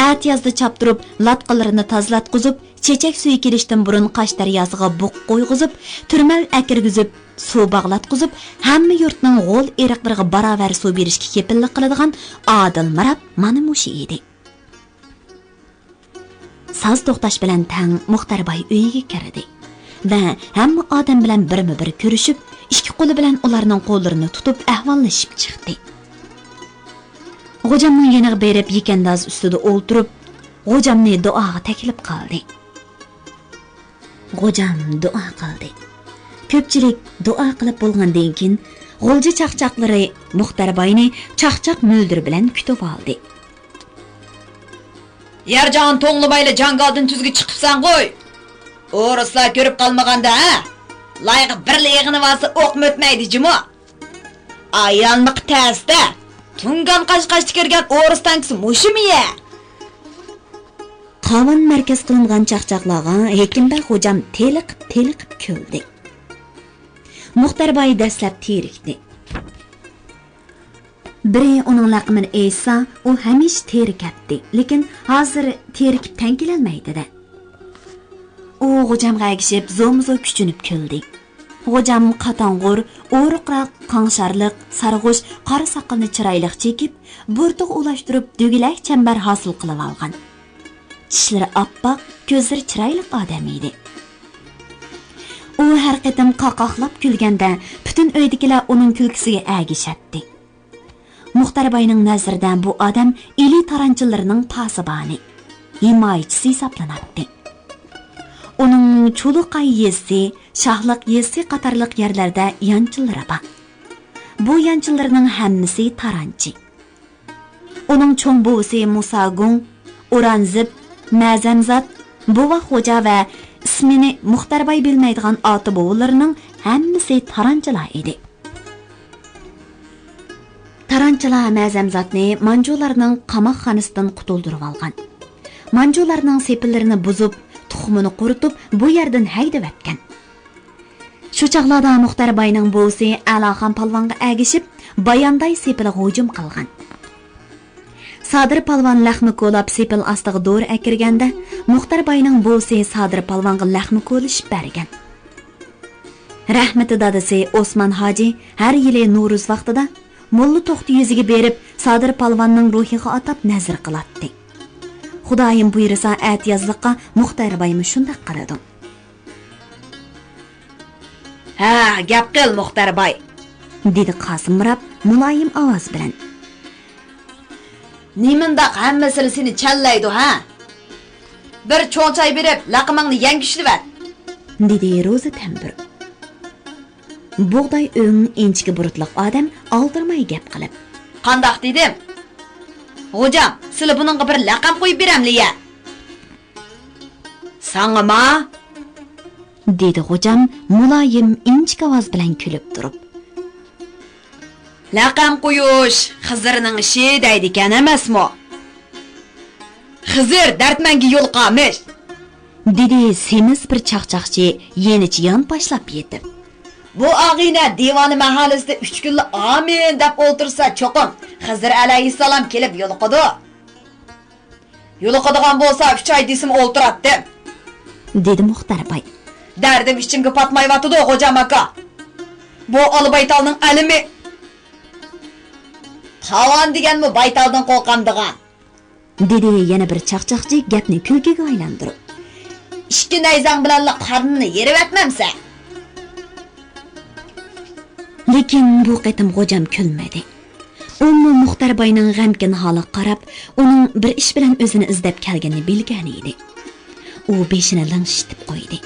ئەتىيازدا چاپتۇرۇپ، لاتقىلىرىنى تازىلاتقۇزۇپ، چېچەك سۈيى كېلىشتىن بۇرۇن قاش دەرياسىغا بۇققا قويغۇزۇپ، تۈرمەل ئەكىرگۈزۈپ، سۇ باغلاتقۇزۇپ، ھەممە يۇرتنىڭ غول ئېرىقلىرىغا باراۋەر سۇ بېرىشكە كېپىللىك قىلىدىغان ئادىل مىراب مانا مۇشۇ ئىدى. ساز توختاش بىلەن تەڭ مۇختەر باي ئۆيىگە كىردى ۋە ھەممە ئادەم بىلەن بىرمۇ بىر كۆرۈشۈپ، ئىككى قولى بىلەن ئۇلارنىڭ قوللىرىنى تۇتۇپ ئەھۋاللىشىپ چىقتى. غوجامنىڭ يېنىغا بېرىپ يېكەنداز ئۈستىدە ئولتۇرۇپ، غوجامنى دۇئاغا تەكلىپ قىلدى. غوجام دۇئا قىلدى. كۆپچىلىك دۇئا قىلىپ بولغاندىن كېيىن، غۇلجا چاقچاقلىرى مۇختەر باينى چاقچاق مۈلدۈرى بىلەن كۈتۈۋالدى. يەر جاھان توڭلىمايلا جاڭگالدىن تۈزگە چىقىپسەن غوي. ئورۇسلار كۆرۈپ قالمىغاندا، ھە؟ لايغا بىرلا ئېغىنى بارسا ئوقمۇ ئۆتمەيدۇ جۇمۇ. ئايالمىقى تەستە، تۇڭگان قاش-قاشتا كىرگەن ئورۇس تانكىسى مۇشۇمۇ يە؟ قاۋان مەركەز قىلىنغان چاقچاقلارغا ھېكىمبەگ غوجام تېلىقىپ-تېلىقىپ كۈلدى. مۇختەر باي دەسلەپ تېرىكتى. بىرى ئۇنىڭ لەقىمىنى ئېيتسا، ئۇ ھەمىشە تېرىكەتتى، لېكىن ھازىر تېرىكىپ تەڭ كېلەلمەيدۇ-دە. ئۇ غوجامغا ئەگىشىپ زومىزو كۈچىنىپ كۈلدى. غوجام قاتاڭغۇر، ئورۇقراق، قاڭشارلىق، سارغۇچ قارا ساقىلىنى چىرايلىق چېكىپ، بۇرۇتىغا ئۇلاشتۇرۇپ دۆگىلەك چەمبەر ھاسىل قىلىۋالغان. چىشلىرى ئاپئاق، كۆزلىرى چىرايلىق ئادەم ئىدى. ئۇ ھەر قېتىم قاقاقلاپ كۈلگەندە، پۈتۈن ئۆيدىكىلەر ئۇنىڭ كۈلكىسىگە ئەگىشەتتى. مۇختەر باينىڭ نەزىرىدە بۇ ئادەم ئىلى تارانچىلىرىنىڭ پاسىبانى. ھىمايىچىسى ھېسابلىناتتى. ئۇنىڭ چۇلۇقاي يېزىسى، شاھلىق يېزىسى قاتارلىق يەرلەردە يانچۇلىرى بار. بۇ يانچۇلىرىنىڭ ھەممىسى تارانچى. ئۇنىڭ چوڭ بوۋىسى مۇساگۇڭ، ئورانزىپ، مەزەمزات، بوۋاق خوجا ۋە ئىسمىنى مۇختەر باي بىلمەيدىغان ئاتا بوۋىلىرىنىڭ ھەممىسى تارانچىلار ئىدى. تارانچىلار مەزەمزاتنى مانجۇلارنىڭ قاماقخانىسىدىن قۇتۇلدۇرۇۋالغان. مانجۇلارنىڭ سېپىللىرىنى بۇزۇپ، تۇخۇمىنى قۇرۇتۇپ، بۇ يەردىن ھەيدىۋەتكەن. شۇ چاغلاردا مۇختەر باينىڭ بوۋىسى ئەلاخان پالۋانغا ئەگىشىپ، بايانداي سېپىلىغا ھۇجۇم قىلغان. سادىر پالۋان لەخمە كولاپ سېپىل ئاستىغا دورا ئەكىرگەندە، مۇختەر باينىڭ بوۋىسى سادىر پالۋانغا لەخمە كولىشىپ بەرگەن. رەھمىتى دادىسى ئوسمان ھاجى ھەر يىلى نورۇز ۋاقتىدا موللا توختى يۈزىگە بېرىپ، سادىر پالۋاننىڭ روھىغا ئاتاپ نەزىر قىلاتتى. خۇدايىم بۇيرۇسا، ئەتىيازلىققا مۇختەر بايمۇ شۇنداق قىلىدۇ. ھە، گەپ قىل، مۇختەر باي، دېدى قاسىم مۇرات مۇلايىم ئاۋاز بىلەن. نېمانداق ھەممىسىلا سېنى چەنلەيدۇ، ھە؟ بىر چوڭ چاي بېرىپ، لەقىمىڭنى يەڭگۈشلىۋەت، دېدى روزى تەمبۇر. بۇغداي ئۆڭ ئىنچىكە بۇرۇتلۇق ئادەم ئالدىرىماي گەپ قىلىپ. قانداق دېدىم؟ غوجام، سىلە بۇنىڭغا بىر لەقەم قويۇپ بېرەملىيە؟ ساڭىما؟ دېدى غوجام مۇلايىم، ئىنچىكە ئاۋاز بىلەن كۈلۈپ تۇرۇپ. لەقەم قويۇش خىزىرنىڭ ئىشى دەيدىكەن ئەمەسمۇ؟ خىزىر دەردمەنگە يولۇقارمىش، دېدى سېمىز بىر چاقچاقچى يېنىچە يانپاشلاپ يېتىپ. بۇ ئاغىنە دىۋانە مەھەللىسىدە ئۈچ كۈنلا ئامىن دەپ ئولتۇرسا، چوقۇم خىزىر ئەلەيھىسسالام كېلىپ يولۇقىدۇ. يولۇقىدىغان بولسا، ئۈچ ئاي دېسىمۇ ئولتۇراتتىم، دېدى مۇختەر باي. دەردىم ئىچىمگە پاتمايۋاتىدۇ، غوجام ئاكا. بۇ ئالا بايتالنىڭ ئەلىمى. تاۋان دېگەنمۇ بايتالدىن قورقامدىغان، دېدى يەنە بىر چاقچاقچى گەپنى كۈلكىگە ئايلاندۇرۇپ. ئىككى نەيزەڭ بىلەنلا قارنىنى يېرىۋەتمەمسەن؟ لېكىن بۇ قېتىم غوجام كۈلمىدى. ئۇمۇ مۇختەر باينىڭ غەمكىن ھالىغا قاراپ، ئۇنىڭ بىر ئىش بىلەن ئۆزىنى ئىزدەپ كەلگىنىنى بىلگەن ئىدى. ئۇ بېشىنى لىڭشىتىپ قويدى.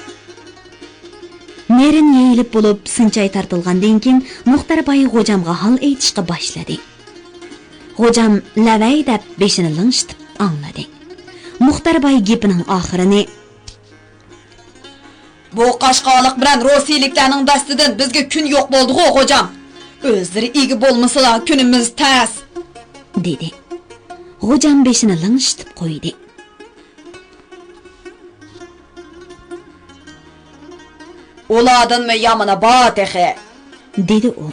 نېرىن يېيىلىپ بولۇپ، سىنچاي تارتىلغاندىن كېيىن، مۇختەر باي غوجامغا ھال ئېيتىشقا باشلىدى. غوجام لەۋەي دەپ بېشىنى لىڭشىتىپ ئاڭلىدى. مۇختەر باي گېپىنىڭ ئاخىرىنى، بۇ قاشقالىق بىلەن روسىيىلىكلەرنىڭ دەستىدىن بىزگە كۈن يوق بولدىغۇ، غوجام. ئۆزلىرى ئىگە بولمىسىلا، كۈنىمىز تەس، دېدى. غوجام بېشىنى لىڭشىتىپ قويدى. ئۇلاردىنمۇ يامىنى بار تېخى، دېدى ئۇ.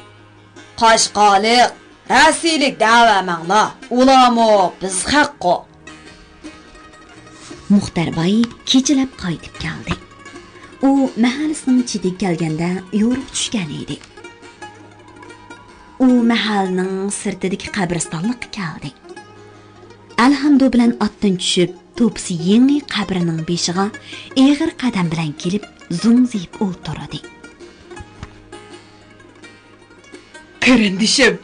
قاشقالىق، رەسىيلىك دەۋەرمەڭلار، ئۇلارمۇ بىز خەققۇ. مۇختەر باي كېچىلەپ قايتىپ كەلدى. ئۇ مەھەللىسىنىڭ چېتىگە كەلگەندە يورۇق چۈشكەن ئىدى. ئۇ مەھەللىنىڭ سىرتىدىكى قەبرىستانلىققا كەلدى. ئەلھەمدۇ بىلەن ئاتتىن چۈشۈپ، توپىسى يېڭى قەبرىنىڭ بېشىغا ئېغىر قەدەم بىلەن كېلىپ، زوڭزىيىپ ئولتۇردى. قېرىندىشىم،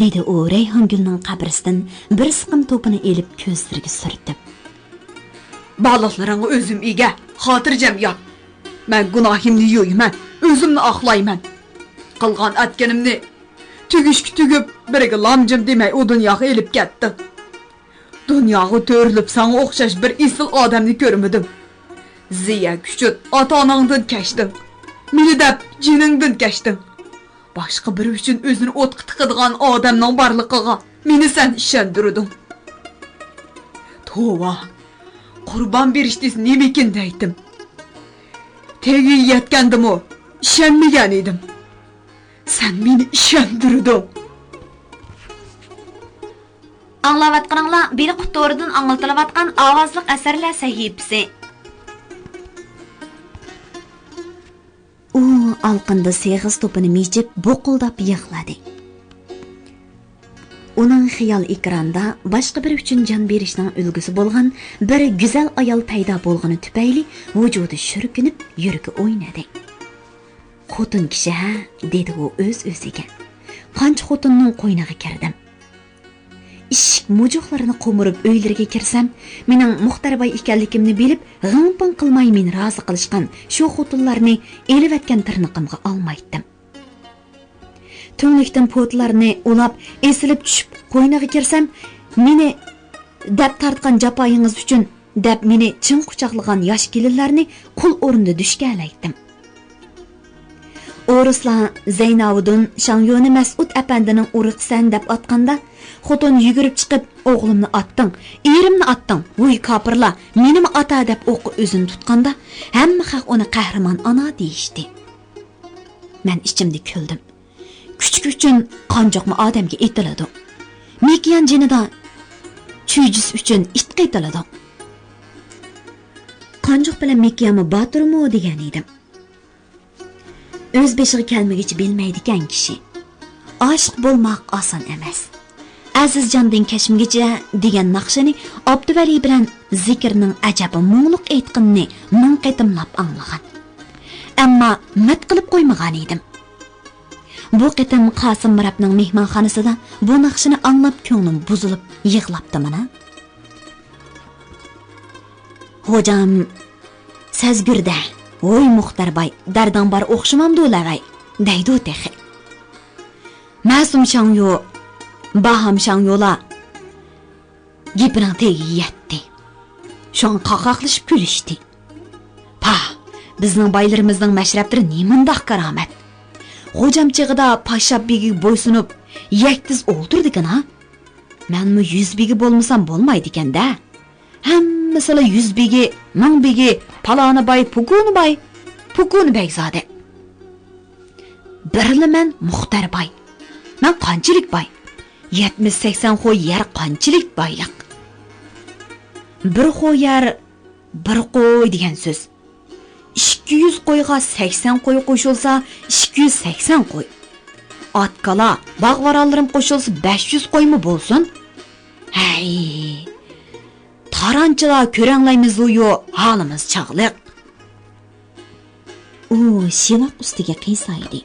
دېدى ئۇ رەيھانگۈلنىڭ قەبرىسىدىن بىر سىقىم توپىنى ئېلىپ كۆزلىرىگە سۈرتۈپ. بارلىقلىرىڭغا ئۆزۈم ئىگە، خاتىرجەم يات. مەن گۇناھىمنى يۇيىمەن، ئۆزۈمنى ئاقلايمەن. قىلغان ئەتكىنىمنى تۈگۈشكە تۈگۈپ، بىرىگە لامجىم دېمەي ئۇ دۇنياغا ئېلىپ كەتتىڭ. دۇنياغا تۆرىلىپ ساڭا ئوخشاش بىر ئېسىل ئادەمنى كۆرمىدىم. زىيەك ئۈچۈن ئاتا-ئاناڭدىن كەچتىڭ. مېنى دەپ جېنىڭدىن كەچتىڭ. باشقا بىرى ئۈچۈن ئۆزىنى ئوتقا تىقىدىغان ئادەمنىڭ بارلىقىغا مېنى سەن ئىشەندۈردۈڭ. توۋا، قۇربان بېرىش دېسە نېمىكىن دەيتتىم. تېگىگە يەتكەندىمۇ ئىشەنمىگەن ئىدىم. سەن مېنى ئىشەندۈردۈڭ. ئاڭلاۋاتقىنىڭلار بېلىق تورىدىن ئاڭلىتىلىۋاتقان ئاۋازلىق ئەسەرلەر سەھىپىسى. ئۇ ئالىقىنىدا سېغىز توپىنى مىجىپ، بۇقۇلداپ يىغلىدى. ئۇنىڭ خىيال ئېكرانىدا باشقا بىرى ئۈچۈن جان بېرىشنىڭ ئۈلگىسى بولغان بىر گۈزەل ئايال پەيدا بولغىنى تۈپەيلى ۋۇجۇدى شۈركۈنۈپ، يۈرىكى ئوينىدى. خوتۇن كىشى ھە، دېدى ئۇ ئۆز-ئۆزىگە. قانچە خوتۇننىڭ قوينىغا كىردىم. ئىشىك مۇجۇقلىرىنى قومۇرۇپ ئۆيلىرىگە كىرسەم، مېنىڭ مۇختەر باي ئىكەنلىكىمنى بىلىپ، غىڭ-پىڭ قىلماي مېنى رازى قىلىشقان شۇ خوتۇنلارنى ئېلىۋەتكەن تىرنىقىمغا ئالمايتتىم. تۈڭلۈكتىن پوتىلارنى ئۇلاپ، ئېسىلىپ چۈشۈپ قوينىغا كىرسەم، مېنى دەپ تارتقان جاپايىڭىز ئۈچۈن دەپ مېنى چىڭ قۇچاقلىغان ياش كېلىنلەرنى قۇل ئورنىدا دۈشكەلەيتتىم. ئورۇسلار زەيناۋۇدۇن شاڭيونى مەسئۇد ئەپەندىنىڭ ئۇرۇقىسەن دەپ ئاتقاندا، خوتۇن يۈگۈرۈپ چىقىپ، «ئوغلۇمنى ئاتتىڭ، ئېرىمنى ئاتتىڭ، ۋۇي كاپىرلار، مېنىمۇ ئاتا» دەپ ئوققا ئۆزىنى تۇتقاندا، ھەممە خەق ئۇنى قەھرىمان ئانا دېيىشتى. مەن ئىچىمدە كۈلدۈم. كۈچۈك ئۈچۈن قانجۇقمۇ ئادەمگە ئېتىلىدۇ؟ مېكىيان جېنىدا چۈجىسى ئۈچۈن ئىت قېتىلىدۇ؟ قانجۇق بىلەن مېكىيانمۇ باتۇرمۇ دېگەن ئىدىم. ئۆز بېشىغا كەلمىگۈچە بىلمەيدىكەن كىشى. ئاشىق بولماق ئاسان ئەمەس. «ئەزىز جاندىن كەچمىگۈچە» دېگەن ناخشىنى ئابدۇۋەلى بىلەن زېكىرنىڭ ئەجەبا مۇڭلۇق ئېيتقىنىنى مىڭ قېتىملاپ ئاڭلىغان. ئەمما مىت قىلىپ قويمىغان ئىدىم. بۇ قېتىم قاسىم مىرابنىڭ مېھمانخانىسىدا بۇ ناخشىنى ئاڭلاپ كۆڭلۈم بۇزۇلۇپ يىغلاپتىمەن. خوجام سەزگۈردە، «ۋوي مۇختەر باي، دەردىڭ بار ئوخشىمامدۇ لەۋەي؟» دەيدۇ تېخى. مەسۇم شاڭيو، باھام شاڭيولا گېپىنىڭ تېگىگە يەتتى. شۇڭا قاقاقلىشىپ كۈلۈشتى. پاھ، بىزنىڭ بايلىرىمىزنىڭ مەشرەپلىرى نېمانداق كارامەت! خوجام چېغىدا پاششاپ بېگىگە بويسۇنۇپ، يەكدىز ئولتۇرىدىكەن ھا. مەنمۇ يۈز بېگى بولمىسام بولمايدىكەن-دە. ھەممىسىلا يۈز بېگى، مىڭ بېگى، پالانى باي، پۇكۇنى باي، پۇكۇنى بەگزادە. بىرلا مەن مۇختەر باي. مەن قانچىلىك باي؟ يەتمىش سەكسەن خو يەر قانچىلىك بايلىق؟ بىر خو يەر، بىر قوي دېگەن سۆز. ئىككى يۈز قويغا سەكسەن قوي قوشۇلسا، ئىككى يۈز سەكسەن قوي. ئات-كالا، باغ-ۋارانلىرىم قوشۇلسا، بەش يۈز قويمۇ بولسۇن. ھەي، تارانچىلار كۆرەڭلەيمىزۇيۇ، ھالىمىز چاغلىق. ئۇ شىۋاق ئۈستىگە قىيسايدى.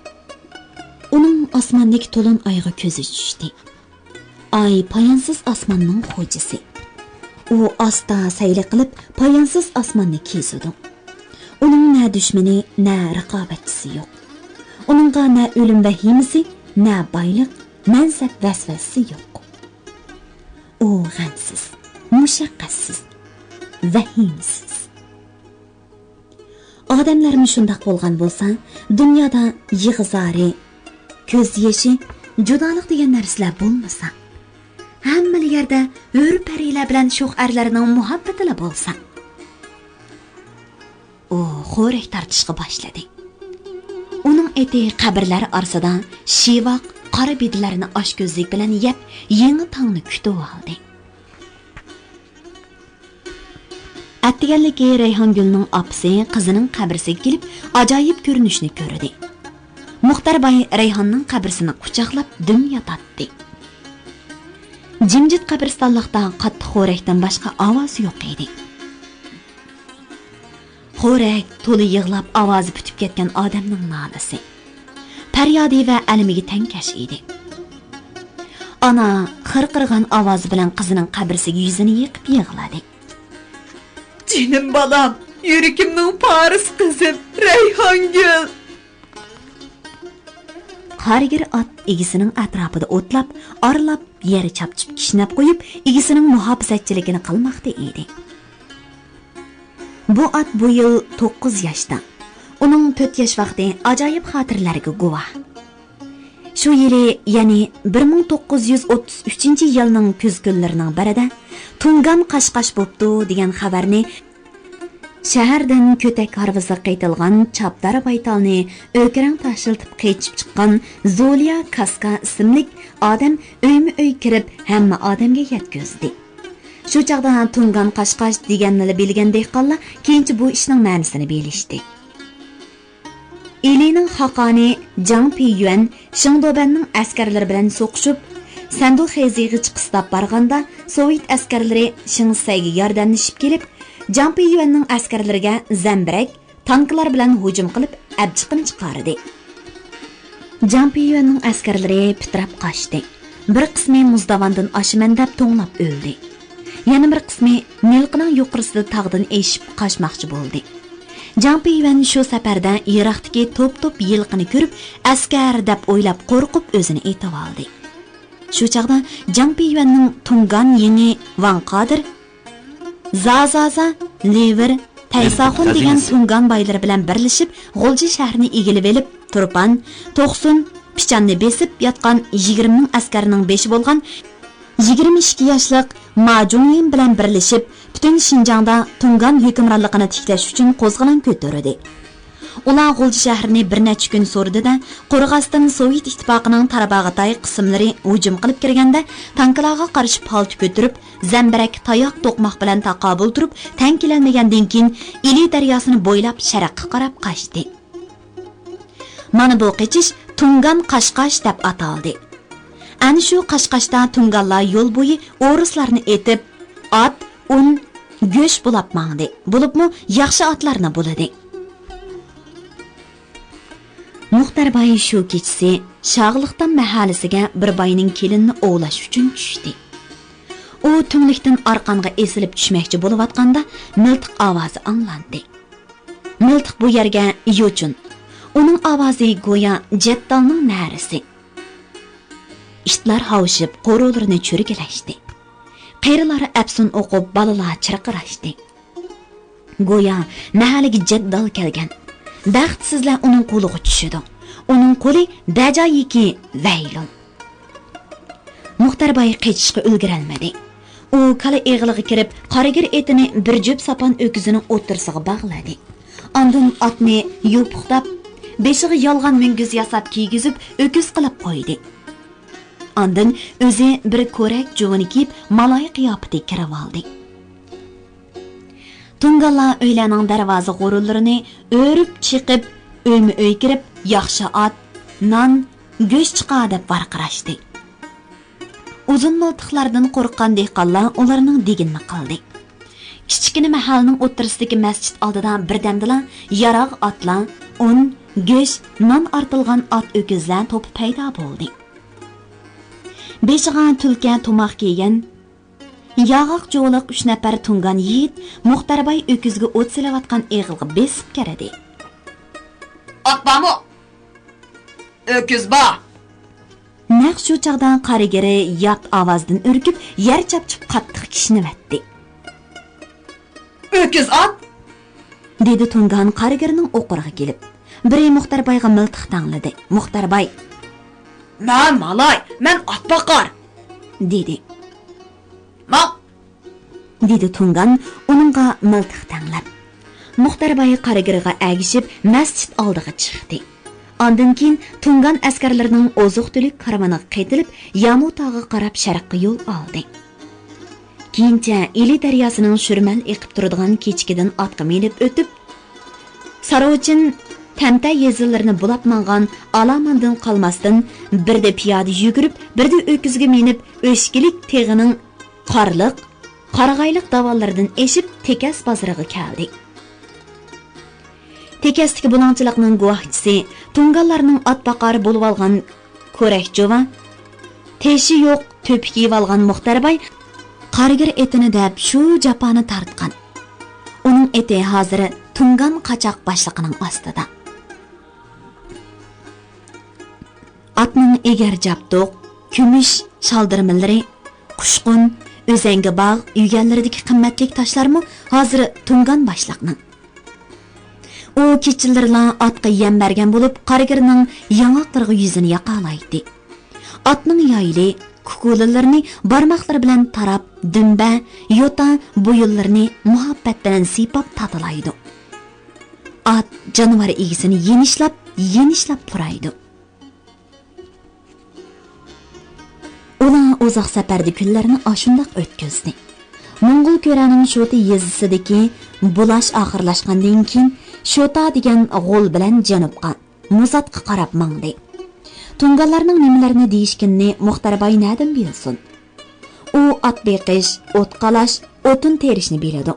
ئۇنىڭ ئاسماندىكى تولۇن ئايغا كۆزى چۈشتى. ئاي پايانسىز ئاسماننىڭ خوجىسى. ئۇ ئاستا سەيلە قىلىپ، پايانسىز ئاسماننى كېزىدۇ. ئۇنىڭ نە دۈشمىنى، نە رىقابەتچىسى يوق. ئۇنىڭغا نە ئۆلۈم ۋەھىمىسى، نە بايلىق، مەنسەپ ۋەسۋەسىسى يوق. ئۇ غەمسىز، مۇشەققەتسىز، ۋەھىمىسىز. ئادەملەرمۇ شۇنداق بولغان بولسا، دۇنيادا يىغا-زارى، كۆز يېشى، جۇدالىق دېگەن نەرسىلەر بولمىسا، ھەممىلا يەردە ھۆر پەرىلەر بىلەن شوخ ئەرلەرنىڭ مۇھەببىتىلا بولسا. ئۇ خورەك تارتىشقا باشلىدى. ئۇنىڭ ئېتى قەبرىلەر ئارىسىدا شىۋاق، قارا بېدىلەرنى ئاچكۆزلۈك بىلەن يەپ، يېڭى تاڭنى كۈتۈۋالدى. ئەتىگەنلىكى رەيھانگۈلنىڭ ئاپىسى قىزىنىڭ قەبرىسىگە كېلىپ، ئاجايىپ كۆرۈنۈشنى كۆردى. مۇختەر باي رەيھاننىڭ قەبرىسىنى قۇچاقلاپ دۈم ياتاتتى. جىمجىت قەبرىستانلىقتا قاتتىق خورەكتىن باشقا ئاۋاز يوق ئىدى. خورەك تولا يىغلاپ ئاۋازى پۈتۈپ كەتكەن ئادەمنىڭ نالىسى. پەريادى ۋە ئەلىمىگە تەڭكەش ئىدى. ئانا خىرقىرىغان ئاۋازى بىلەن قىزىنىڭ قەبرىسىگە يۈزىنى يېقىپ يىغلىدى. جېنىم بالام، يۈرىكىمنىڭ پارىسى قىزىم، رەيھانگۈل! قارىگىر ئات ئىگىسىنىڭ ئەتراپىدا ئوتلاپ، ئارىلاپ، يەر چاپچىپ كىشنەپ قويۇپ، ئىگىسىنىڭ مۇھاپىزەتچىلىكىنى قىلماقتا ئىدى. بۇ ئات بۇ يىل توققۇز ياشتا. ئۇنىڭ تۆت ياش ۋاقتى ئاجايىپ خاتىرىلەرگە گۇۋاھ. شۇ يىلى، يەنى بىر مىڭ توققۇز يۈز ئوتتۇز ئۈچىنچى يىلنىڭ كۈز كۈنلىرىنىڭ بىرىدە، تۇڭگان قاش-قاش بوپتۇ دېگەن خەۋەرنى شەھەردىن كۆتەك ھارۋىسىغا قېتىلغان چاپدار بايتالنى ئۆكىرەڭ تاشلىتىپ قېچىپ چىققان زۇليا كاسكا ئىسىملىك ئادەم ئۆيمۇ ئۆي كىرىپ، ھەممە ئادەمگە يەتكۈزدى. شۇ چاغدا تۇڭگان قاش-قاش دېگەننىلا بىلگەن دېھقانلار كېيىنچە بۇ ئىشنىڭ مەنىسىنى بىلىشتى. ئىلىنىڭ خاقانى جاڭ پىيۈەن شېڭدۇبەننىڭ ئەسكەرلىرى بىلەن سوقۇشۇپ، سەندۇ خېزىغا چىقىستاپ بارغاندا، سوۋېت ئەسكەرلىرى شېڭ سەيگە ياردەملىشىپ كېلىپ، جاڭ پىيۈەننىڭ ئەسكەرلىرىگە زەمبىرەك، تانكىلار بىلەن ھۇجۇم قىلىپ، ئەبجىقىنى چىقاردى. جاڭ پىيۈەننىڭ ئەسكەرلىرى پىتىراپ قاچتى. بىر قىسمى مۇزداۋاندىن ئاشىمەن دەپ توڭلاپ ئۆلدى. يەنە بىر قىسمى نىلقىنىڭ يۇقىرىسىدا تاغدىن ئېشىپ قاچماقچى بولدى. جاڭ پىيۈەن شۇ سەپەردە يىراقتىكى توپ-توپ يىلقىنى كۆرۈپ، ئەسكەر دەپ ئويلاپ قورقۇپ ئۆزىنى ئېتىۋالدى. شۇ چاغدا جاڭ پىيۈەننىڭ تۇڭگان يېڭى ۋاڭ قادىر، زازازا، لىۋىر، تەيساخۇن دېگەن تۇڭگان بايلىرى بىلەن بىرلىشىپ غۇلجا شەھىرىنى ئىگىلىۋېلىپ، تۇرپان، توقسۇن، پىچاننى بېسىپ ياتقان يىگىرمە مىڭ ئەسكەرنىڭ بېشى بولغان يىگىرمە ئىككى ياشلىق ما جۇڭيىن بىلەن بىرلىشىپ، پۈتۈن شىنجاڭدا تۇڭگان ھۆكۈمرانلىقىنى تىكلەش ئۈچۈن قوزغىلاڭ كۆتۈردى. ئۇلار غۇلجا شەھىرىنى بىر نەچچە كۈن سورىدى-دە، قورغاستىن سوۋېت ئىتتىپاقىنىڭ تاراباغاتاي قىسىملىرى ھۇجۇم قىلىپ كىرگەندە، تانكىلارغا قارشى پالتا كۆتۈرۈپ، زەمبىرەك، تاياق، توقماق بىلەن تاقابىل تۇرۇپ، تەڭ كېلەلمىگەندىن كېيىن، ئىلى دەرياسىنى بويلاپ شەرققە قاراپ قاچتى. مانا بۇ قېچىش تۇڭگان قاچقاچ دەپ ئاتالدى. ئەنە شۇ قاچقاچتا تۇڭگانلار يول بويى ئورۇسلارنى ئېتىپ، ئات، ئۇن، گۆش بۇلاپ ماڭدى. بولۇپمۇ ياخشى ئاتلارنى بۇلىدى. مۇختەر باي شۇ كېچىسى شاغىلىقتام مەھەللىسىگە بىر باينىڭ كېلىنىنى ئوۋلاش ئۈچۈن چۈشتى. ئۇ تۈڭلۈكتىن ئارقانغا ئېسىلىپ چۈشمەكچى بولۇۋاتقاندا، مىلتىق ئاۋازى ئاڭلاندى. مىلتىق بۇ يەرگە يوچۇن. ئۇنىڭ ئاۋازى گويا جەددالنىڭ نەرىسى. ئىتلار ھاۋشىپ، قورۇلىرىنى چۆرگىلەشتى. قېرىلار ئەپسۇن ئوقۇپ، بالىلار چىرقىراشتى. گويا مەھەللىگە جەددال كەلگەن. بەختسىزلەر ئۇنىڭ قولىغا چۈشىدۇ. ئۇنىڭ قولى بەجايىكى ۋەيلۇن. مۇختەر باي قېچىشقا ئۈلگۈرەلمىدى. ئۇ كالا ئېغىلىغا كىرىپ، قارىگىر ئېتىنى بىر جۈپ ساپان ئۆكۈزىنىڭ ئوتتۇرىسىغا باغلىدى. ئاندىن ئاتنى يوپۇقلاپ، بېشىغا يالغان مۈڭگۈز ياساپ كىيگۈزۈپ، ئۆكۈز قىلىپ قويدى. ئاندىن ئۆزى بىر كورەك جۇۋىنى كىيىپ، مالاي قىياپىتىگە كىرىۋالدى. تۇڭگانلار ئۆيلەرنىڭ دەرۋازا غۇرۇلىرىنى ئۆرۈپ چېقىپ، ئۆيمۇ ئۆي كىرىپ، ياخشى ئات، نان، گۆش چىقار دەپ ۋارقىراشتى. ئۇزۇن مىلتىقلاردىن قورققان دېھقانلار ئۇلارنىڭ دېگىنىنى قىلدى. كىچىككىنە مەھەللىنىڭ ئوتتۇرىسىدىكى مەسچىت ئالدىدا بىردەمدىلا ياراغ ئاتلار، ئۇن، گۆش، نان ئارتىلغان ئات ئۆكۈزلەر توپى پەيدا بولدى. بېشىغا تۈلكە تۇماق كىيگەن، ياغاق جۇۋىلىق ئۈچ نەپەر تۇڭگان يىگىت مۇختەر باي ئۆكۈزگە ئوت سېلىۋاتقان ئېغىلغا بېسىپ كىردى. ئات بارمۇ؟ ئۆكۈز بار. نەق شۇ چاغدا قارىگىرى يات ئاۋازدىن ئۈركۈپ، يەر چاپچىپ قاتتىق كىشنىۋەتتى. ئۆكۈز ئات! دېدى تۇڭگان قارىگىرنىڭ ئوقۇرىغا كېلىپ. بىرى مۇختەر بايغا مىلتىق تەڭلىدى. مۇختەر باي، مەن مالاي، مەن ئات باقار، دېدى. ماڭ! دېدى تۇڭگان ئۇنىڭغا مىلتىق تەڭلەپ. مۇختەر باي قارىگىرغا ئەگىشىپ مەسچىت ئالدىغا چىقتى. ئاندىن كېيىن تۇڭگان ئەسكەرلىرىنىڭ ئوزۇق-تۈلۈك كارۋىنىغا قېتىلىپ، يامۇتاغا قاراپ شەرققە يول ئالدى. كېيىنچە ئىلى دەرياسىنىڭ شۈرمەل ئېقىپ تۇرىدىغان كېچىكىدىن ئاتقا مىنىپ ئۆتۈپ، ساروچىن، تەمتە يېزىلىرىنى بۇلاپ ماڭغان ئالاماندىن قالماستىن، بىردە پىيادە يۈگۈرۈپ، بىردە ئۆكۈزگە مىنىپ، ئۆچكىلىك تېغىنىڭ قارلىق، قارىغايلىق داۋانلىرىدىن ئېشىپ، تېكەس بازىرىغا كەلدى. تېكەستىكى بۇلاڭچىلىقنىڭ گۇۋاھچىسى، تۇڭگانلارنىڭ ئات باقارى بولۇۋالغان كورەك جۇۋا، تېشى يوق تۆپۈك يېۋالغان مۇختەر باي قارىگىر ئېتىنى دەپ شۇ جاپانى تارتقان. ئۇنىڭ ئېتى ھازىر تۇڭگان قاچاق باشلىقىنىڭ ئاستىدا. ئاتنىڭ ئېگەر جابدۇق، كۈمۈش شالدىرمىلىرى، قۇشقۇن، ئۆزەڭگە باغ، يۈگەنلىرىدىكى قىممەتلىك تاشلارمۇ ھازىر تۇڭگان باشلىقنىڭ. ئۇ كېچىلىرىلا ئاتقا يەم بەرگەن بولۇپ، قارىگىرنىڭ ياڭاقلىرىغا يۈزىنى ياقالايتتى. ئاتنىڭ يايلى، كۇكۇلىلىرىنى بارماقلىرى بىلەن تاراپ، دۈمبە، يوتا، بويۇنلىرىنى مۇھەببەت بىلەن سىيپاپ تاتىلايدۇ. ئات جانىۋار ئىگىسىنى يېنىشلاپ، يېنىشلاپ پۇرايدۇ. ئۇلار ئۇزاق سەپەردە كۈنلەرنى ئاشۇنداق ئۆتكۈزدى. موڭغۇل كۆرەنىڭ شوتا يېزىسىدىكى بۇلاش ئاخىرلاشقاندىن كېيىن، شوتا دېگەن غول بىلەن جەنۇبقا، مۇزاتقا قاراپ ماڭدى. تۇڭگانلارنىڭ نېمىلەرنى دېيىشكىنىنى مۇختەر باي نەدىن بىلسۇن؟ ئۇ ئات بېقىش، ئوت قالاش، ئوتۇن تېرىشنى بىلىدۇ.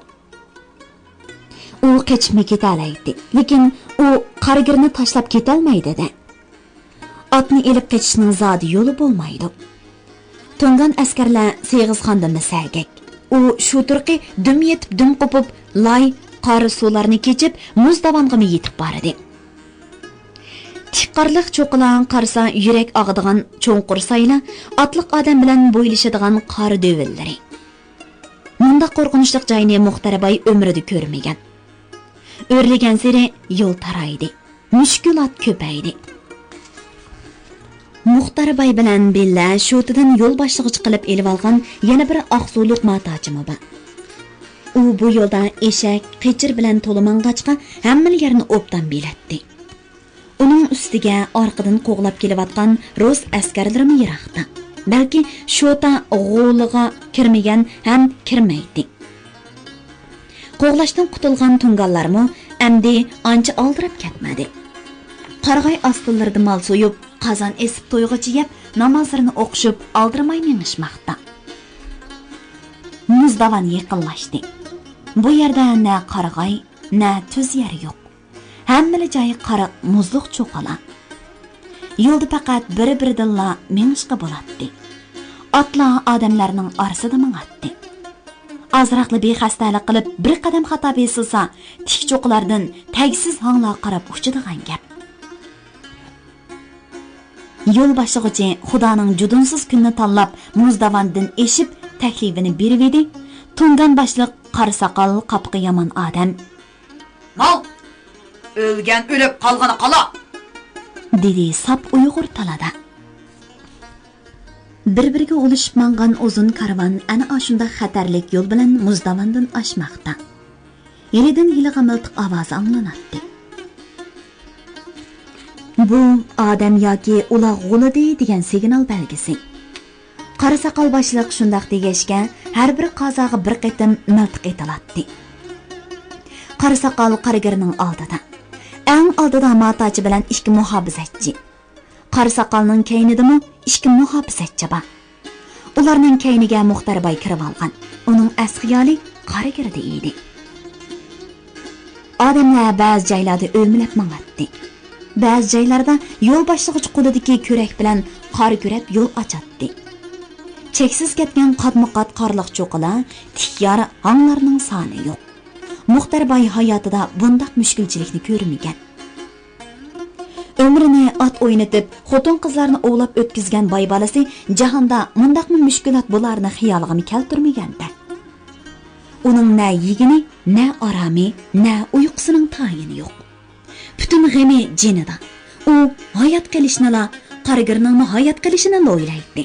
ئۇ قېچىپمۇ كېتەلەيتتى، لېكىن ئۇ قارىگىرنى تاشلاپ كېتەلمەيدۇ-دە. ئاتنى ئېلىپ قېچىشنىڭ زادى يولى بولمايدۇ. تۇڭگان ئەسكەرلەر سېغىزخاندىنمۇ سەگەك. ئۇ شۇ تۇرقى دۈم يېتىپ دۈم قوپۇپ، لاي، قار سۇلارنى كېچىپ، مۇز داۋانغىمۇ يېتىپ بارىدى. تىك قارلىق چوققىلار قارىسا يۈرەك ئاغىدىغان چوڭقۇر سايلا، ئاتلىق ئادەم بىلەن بويلىشىدىغان قار دۆۋىلىرى. مۇنداق قورقۇنچلۇق جاينى مۇختەر باي ئۆمرىدە كۆرمىگەن. ئۆرلىگەنسېرى يول تارايدى. مۈشكۈلات كۆپەيدى. مۇختەر باي بىلەن بىللە شوتىدىن يول باشلىغۇچى قىلىپ ئېلىۋالغان يەنە بىر ئاقسۇلۇق ماتاچىمۇ بار. ئۇ بۇ يولدا ئېشەك، قېچىر بىلەن تولا ماڭغاچقا، ھەممىلا يەرنى ئوبدان بىلەتتى. ئۇنىڭ ئۈستىگە ئارقىدىن قوغلاپ كېلىۋاتقان رۇس ئەسكەرلىرىمۇ يىراقتا. بەلكى شوتا غولىغا كىرمىگەن ھەم كىرمەيتتى. قوغلاشتىن قۇتۇلغان تۇڭگانلارمۇ ئەمدى ئانچە ئالدىراپ كەتمىدى. قارىغاي ئاستىلىرىدا مال سويۇپ، قازان ئېسىپ تويغۇچە يەپ، نامازلىرىنى ئوقۇشۇپ، ئالدىرىماي مېڭىشماقتا. مۇز داۋان يېقىنلاشتى. بۇ يەردە نە قارىغاي، نە تۈز يەر يوق. ھەممىلا جاي قارا مۇزلۇق چوققىلار. يولدا پەقەت بىر-بىرىدىنلا مېڭىشقا بولاتتى. ئاتلار ئادەملەرنىڭ ئارىسىدا ماڭاتتى. ئازراقلا بىخەستەلىك قىلىپ، بىر قەدەم خاتا بېسىلسا، تىك چوققىلاردىن تەگسىز ھاڭلار قاراپ ئۇچىدىغان گەپ. يول باشلىغۇچى خۇدانىڭ جۇدۇنسىز كۈنىنى تاللاپ، مۇز داۋاندىن ئېشىپ، تەكلىپىنى بېرىۋىدى. تۇڭگان باشلىق قارا ساقال، قاپىقى يامان ئادەم. ماڭ! ئۆلگەن ئۆلۈپ، قالغىنى قالا! دېدى ساپ ئۇيغۇر تىلىدا. بىر-بىرىگە ئۇلىشىپ ماڭغان ئۇزۇن كارۋان ئەنە ئاشۇنداق خەتەرلىك يول بىلەن مۇز داۋاندىن ئاشماقتا. ھېلىدىن ھېلىغا مىلتىق ئاۋازى ئاڭلىناتتى. بۇ ئادەم ياكى ئۇلاغ غولىدى دېگەن سىگنال بەلگىسى. قارا ساقال باشلىق شۇنداق دېگەچكە، ھەر بىر قازاغا بىر قېتىم مىلتىق ئېتىلاتتى. قارا ساقال قارىگىرنىڭ ئالدىدا. ئەڭ ئالدىدا ماتاچى بىلەن ئىككى مۇھاپىزەتچى. قارا ساقالنىڭ كەينىدىمۇ ئىككى مۇھاپىزەتچى بار. ئۇلارنىڭ كەينىگە مۇختەر باي كىرىۋالغان. ئۇنىڭ ئەس خىيالى قارىگىردە ئىدى. ئادەملەر بەزى جايلاردا ئۆمىلەپ ماڭاتتى. بەزى جايلاردا يول باشلىغۇچى قولىدىكى كۈرەك بىلەن قار كۈرەپ يول ئاچاتتى. چەكسىز كەتكەن قاتمۇ قات قارلىق چوققىلار، تىك يار، ھاڭلارنىڭ سانى يوق. مۇختەر باي ھاياتىدا بۇنداق مۈشكۈلچىلىكنى كۆرمىگەن. ئۆمرىنى ئات ئوينىتىپ، خوتۇن-قىزلارنى ئوۋلاپ ئۆتكۈزگەن باي بالىسى جاھاندا مۇنداقمۇ مۈشكۈلات بولارىنى خىيالىغىمۇ كەلتۈرمىگەندە. ئۇنىڭ نە يېگىنى، نە ئارامى، نە ئۇيقۇسىنىڭ تايىنى يوق. پۈتۈن غېمى جېنىدا. ئۇ ھايات قېلىشنىلا، قارىگىرنىڭمۇ ھايات قېلىشىنىلا ئويلايتتى.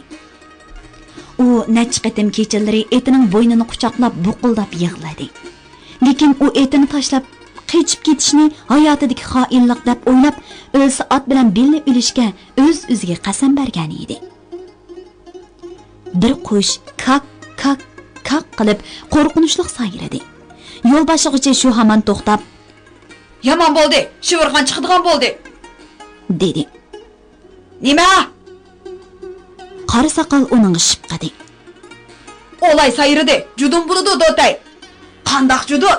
ئۇ نەچچە قېتىم كېچىلىرى ئېتىنىڭ بوينىنى قۇچاقلاپ بۇقۇلداپ يىغلىدى. لېكىن ئۇ ئېتىنى تاشلاپ قېچىپ كېتىشنى ھاياتىدىكى خائىنلىق دەپ ئويلاپ، ئۆلسە ئات بىلەن بىللە ئۆلۈشكە ئۆز-ئۆزىگە قەسەم بەرگەن ئىدى. بىر قۇش كاك، كاك، كاك قىلىپ قورقۇنچلۇق سايرىدى. يول باشلىغۇچى شۇ ھامان توختاپ، يامان بولدى، شىۋىرغان چىقىدىغان بولدى، دېدى. نېمە؟ قارا ساقال ئۇنىڭغا شىپقىدى. ئولاي سايرىدى، جۇدۇن بولىدۇ دوتەي. قانداق جۇدۇن؟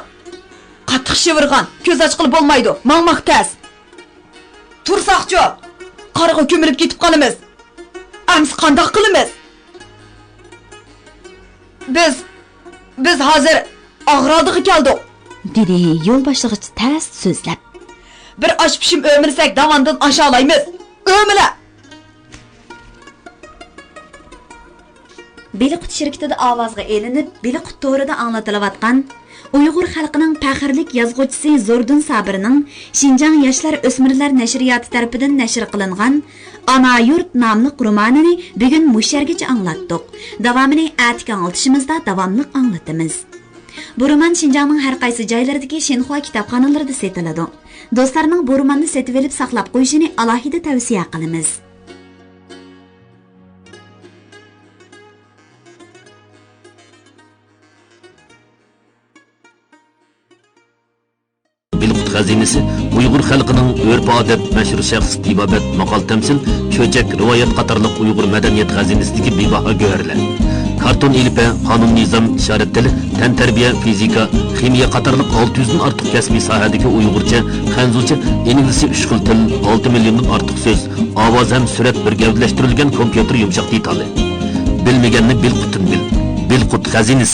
قاتتىق شىۋىرغان، كۆز ئاچقىلى بولمايدۇ، ماڭماق تەس. تۇرساقچۇ، قارغا كۆمۈلۈپ كېتىپ قالىمىز. ئەمسە قانداق قىلىمىز؟ بىز، بىز ھازىر ئاغرالدىغا كەلدۇق، دېدى يول باشلىغۇچى تەس سۆزلەپ. بىر ئاش پىشىم ئۆمىلىسەك داۋاندىن ئاشالايمىز. ئۆمىلە! بېلىققۇت شىركىتىدە ئاۋازغا ئېلىنىپ، بېلىققۇت تورىدا ئاڭلىتىلىۋاتقان ئۇيغۇر خەلقىنىڭ پەخىرلىك يازغۇچىسى زوردۇن سابىرنىڭ شىنجاڭ ياشلار ئۆسمۈرلەر نەشرىياتى تەرىپىدىن نەشر قىلىنغان ئانا يۇرت ناملىق رومانىنى بۈگۈن مۇشۇ يەرگىچە ئاڭلاتتۇق. داۋامىنى ئەتىكى ئاڭلىتىشىمىزدا داۋاملىق ئاڭلىتىمىز. بۇ رومان شىنجاڭنىڭ ھەر قايسى جايلىرىدىكى شىنخۇا كىتابخانىلىرىدا سېتىلىدۇ. دوستلارنىڭ بۇ روماننى سېتىۋېلىپ ساقلاپ قويۇشىنى ئالاھىدە تەۋسىيە قىلىمىز. بېلىققۇت خەزىنىسى ئۇيغۇر خەلقىنىڭ ئۆرپ-ئادەت، مەشھۇر شەخس، تېبابەت، ماقال-تەمسىل، چۆچەك، رىۋايەت قاتارلىق ئۇيغۇر مەدەنىيەت خەزىنىسىدىكى بىباھا گۆھەرلەر. كارتون ئېلىپبە، قانۇن-نىزام، ئىشارەت تىلى، تەنتەربىيە، فىزىكا، خىمىيە قاتارلىق ئالتە يۈزدىن ئارتۇق كەسپىي ساھەدىكى ئۇيغۇرچە، خەنزۇچە، ئىنگلىزچە ئۈچ خىل تىل، ئالتە مىليوندىن ئارتۇق سۆز، ئاۋاز ھەم سۈرەت بىر گەۋدىلەشتۈرۈلگەن كومپيۇتېر يۇمشاق دېتالى. بىلمىگەننى بىلقۇتتىن بىل. بىلقۇت خەزىنىسى.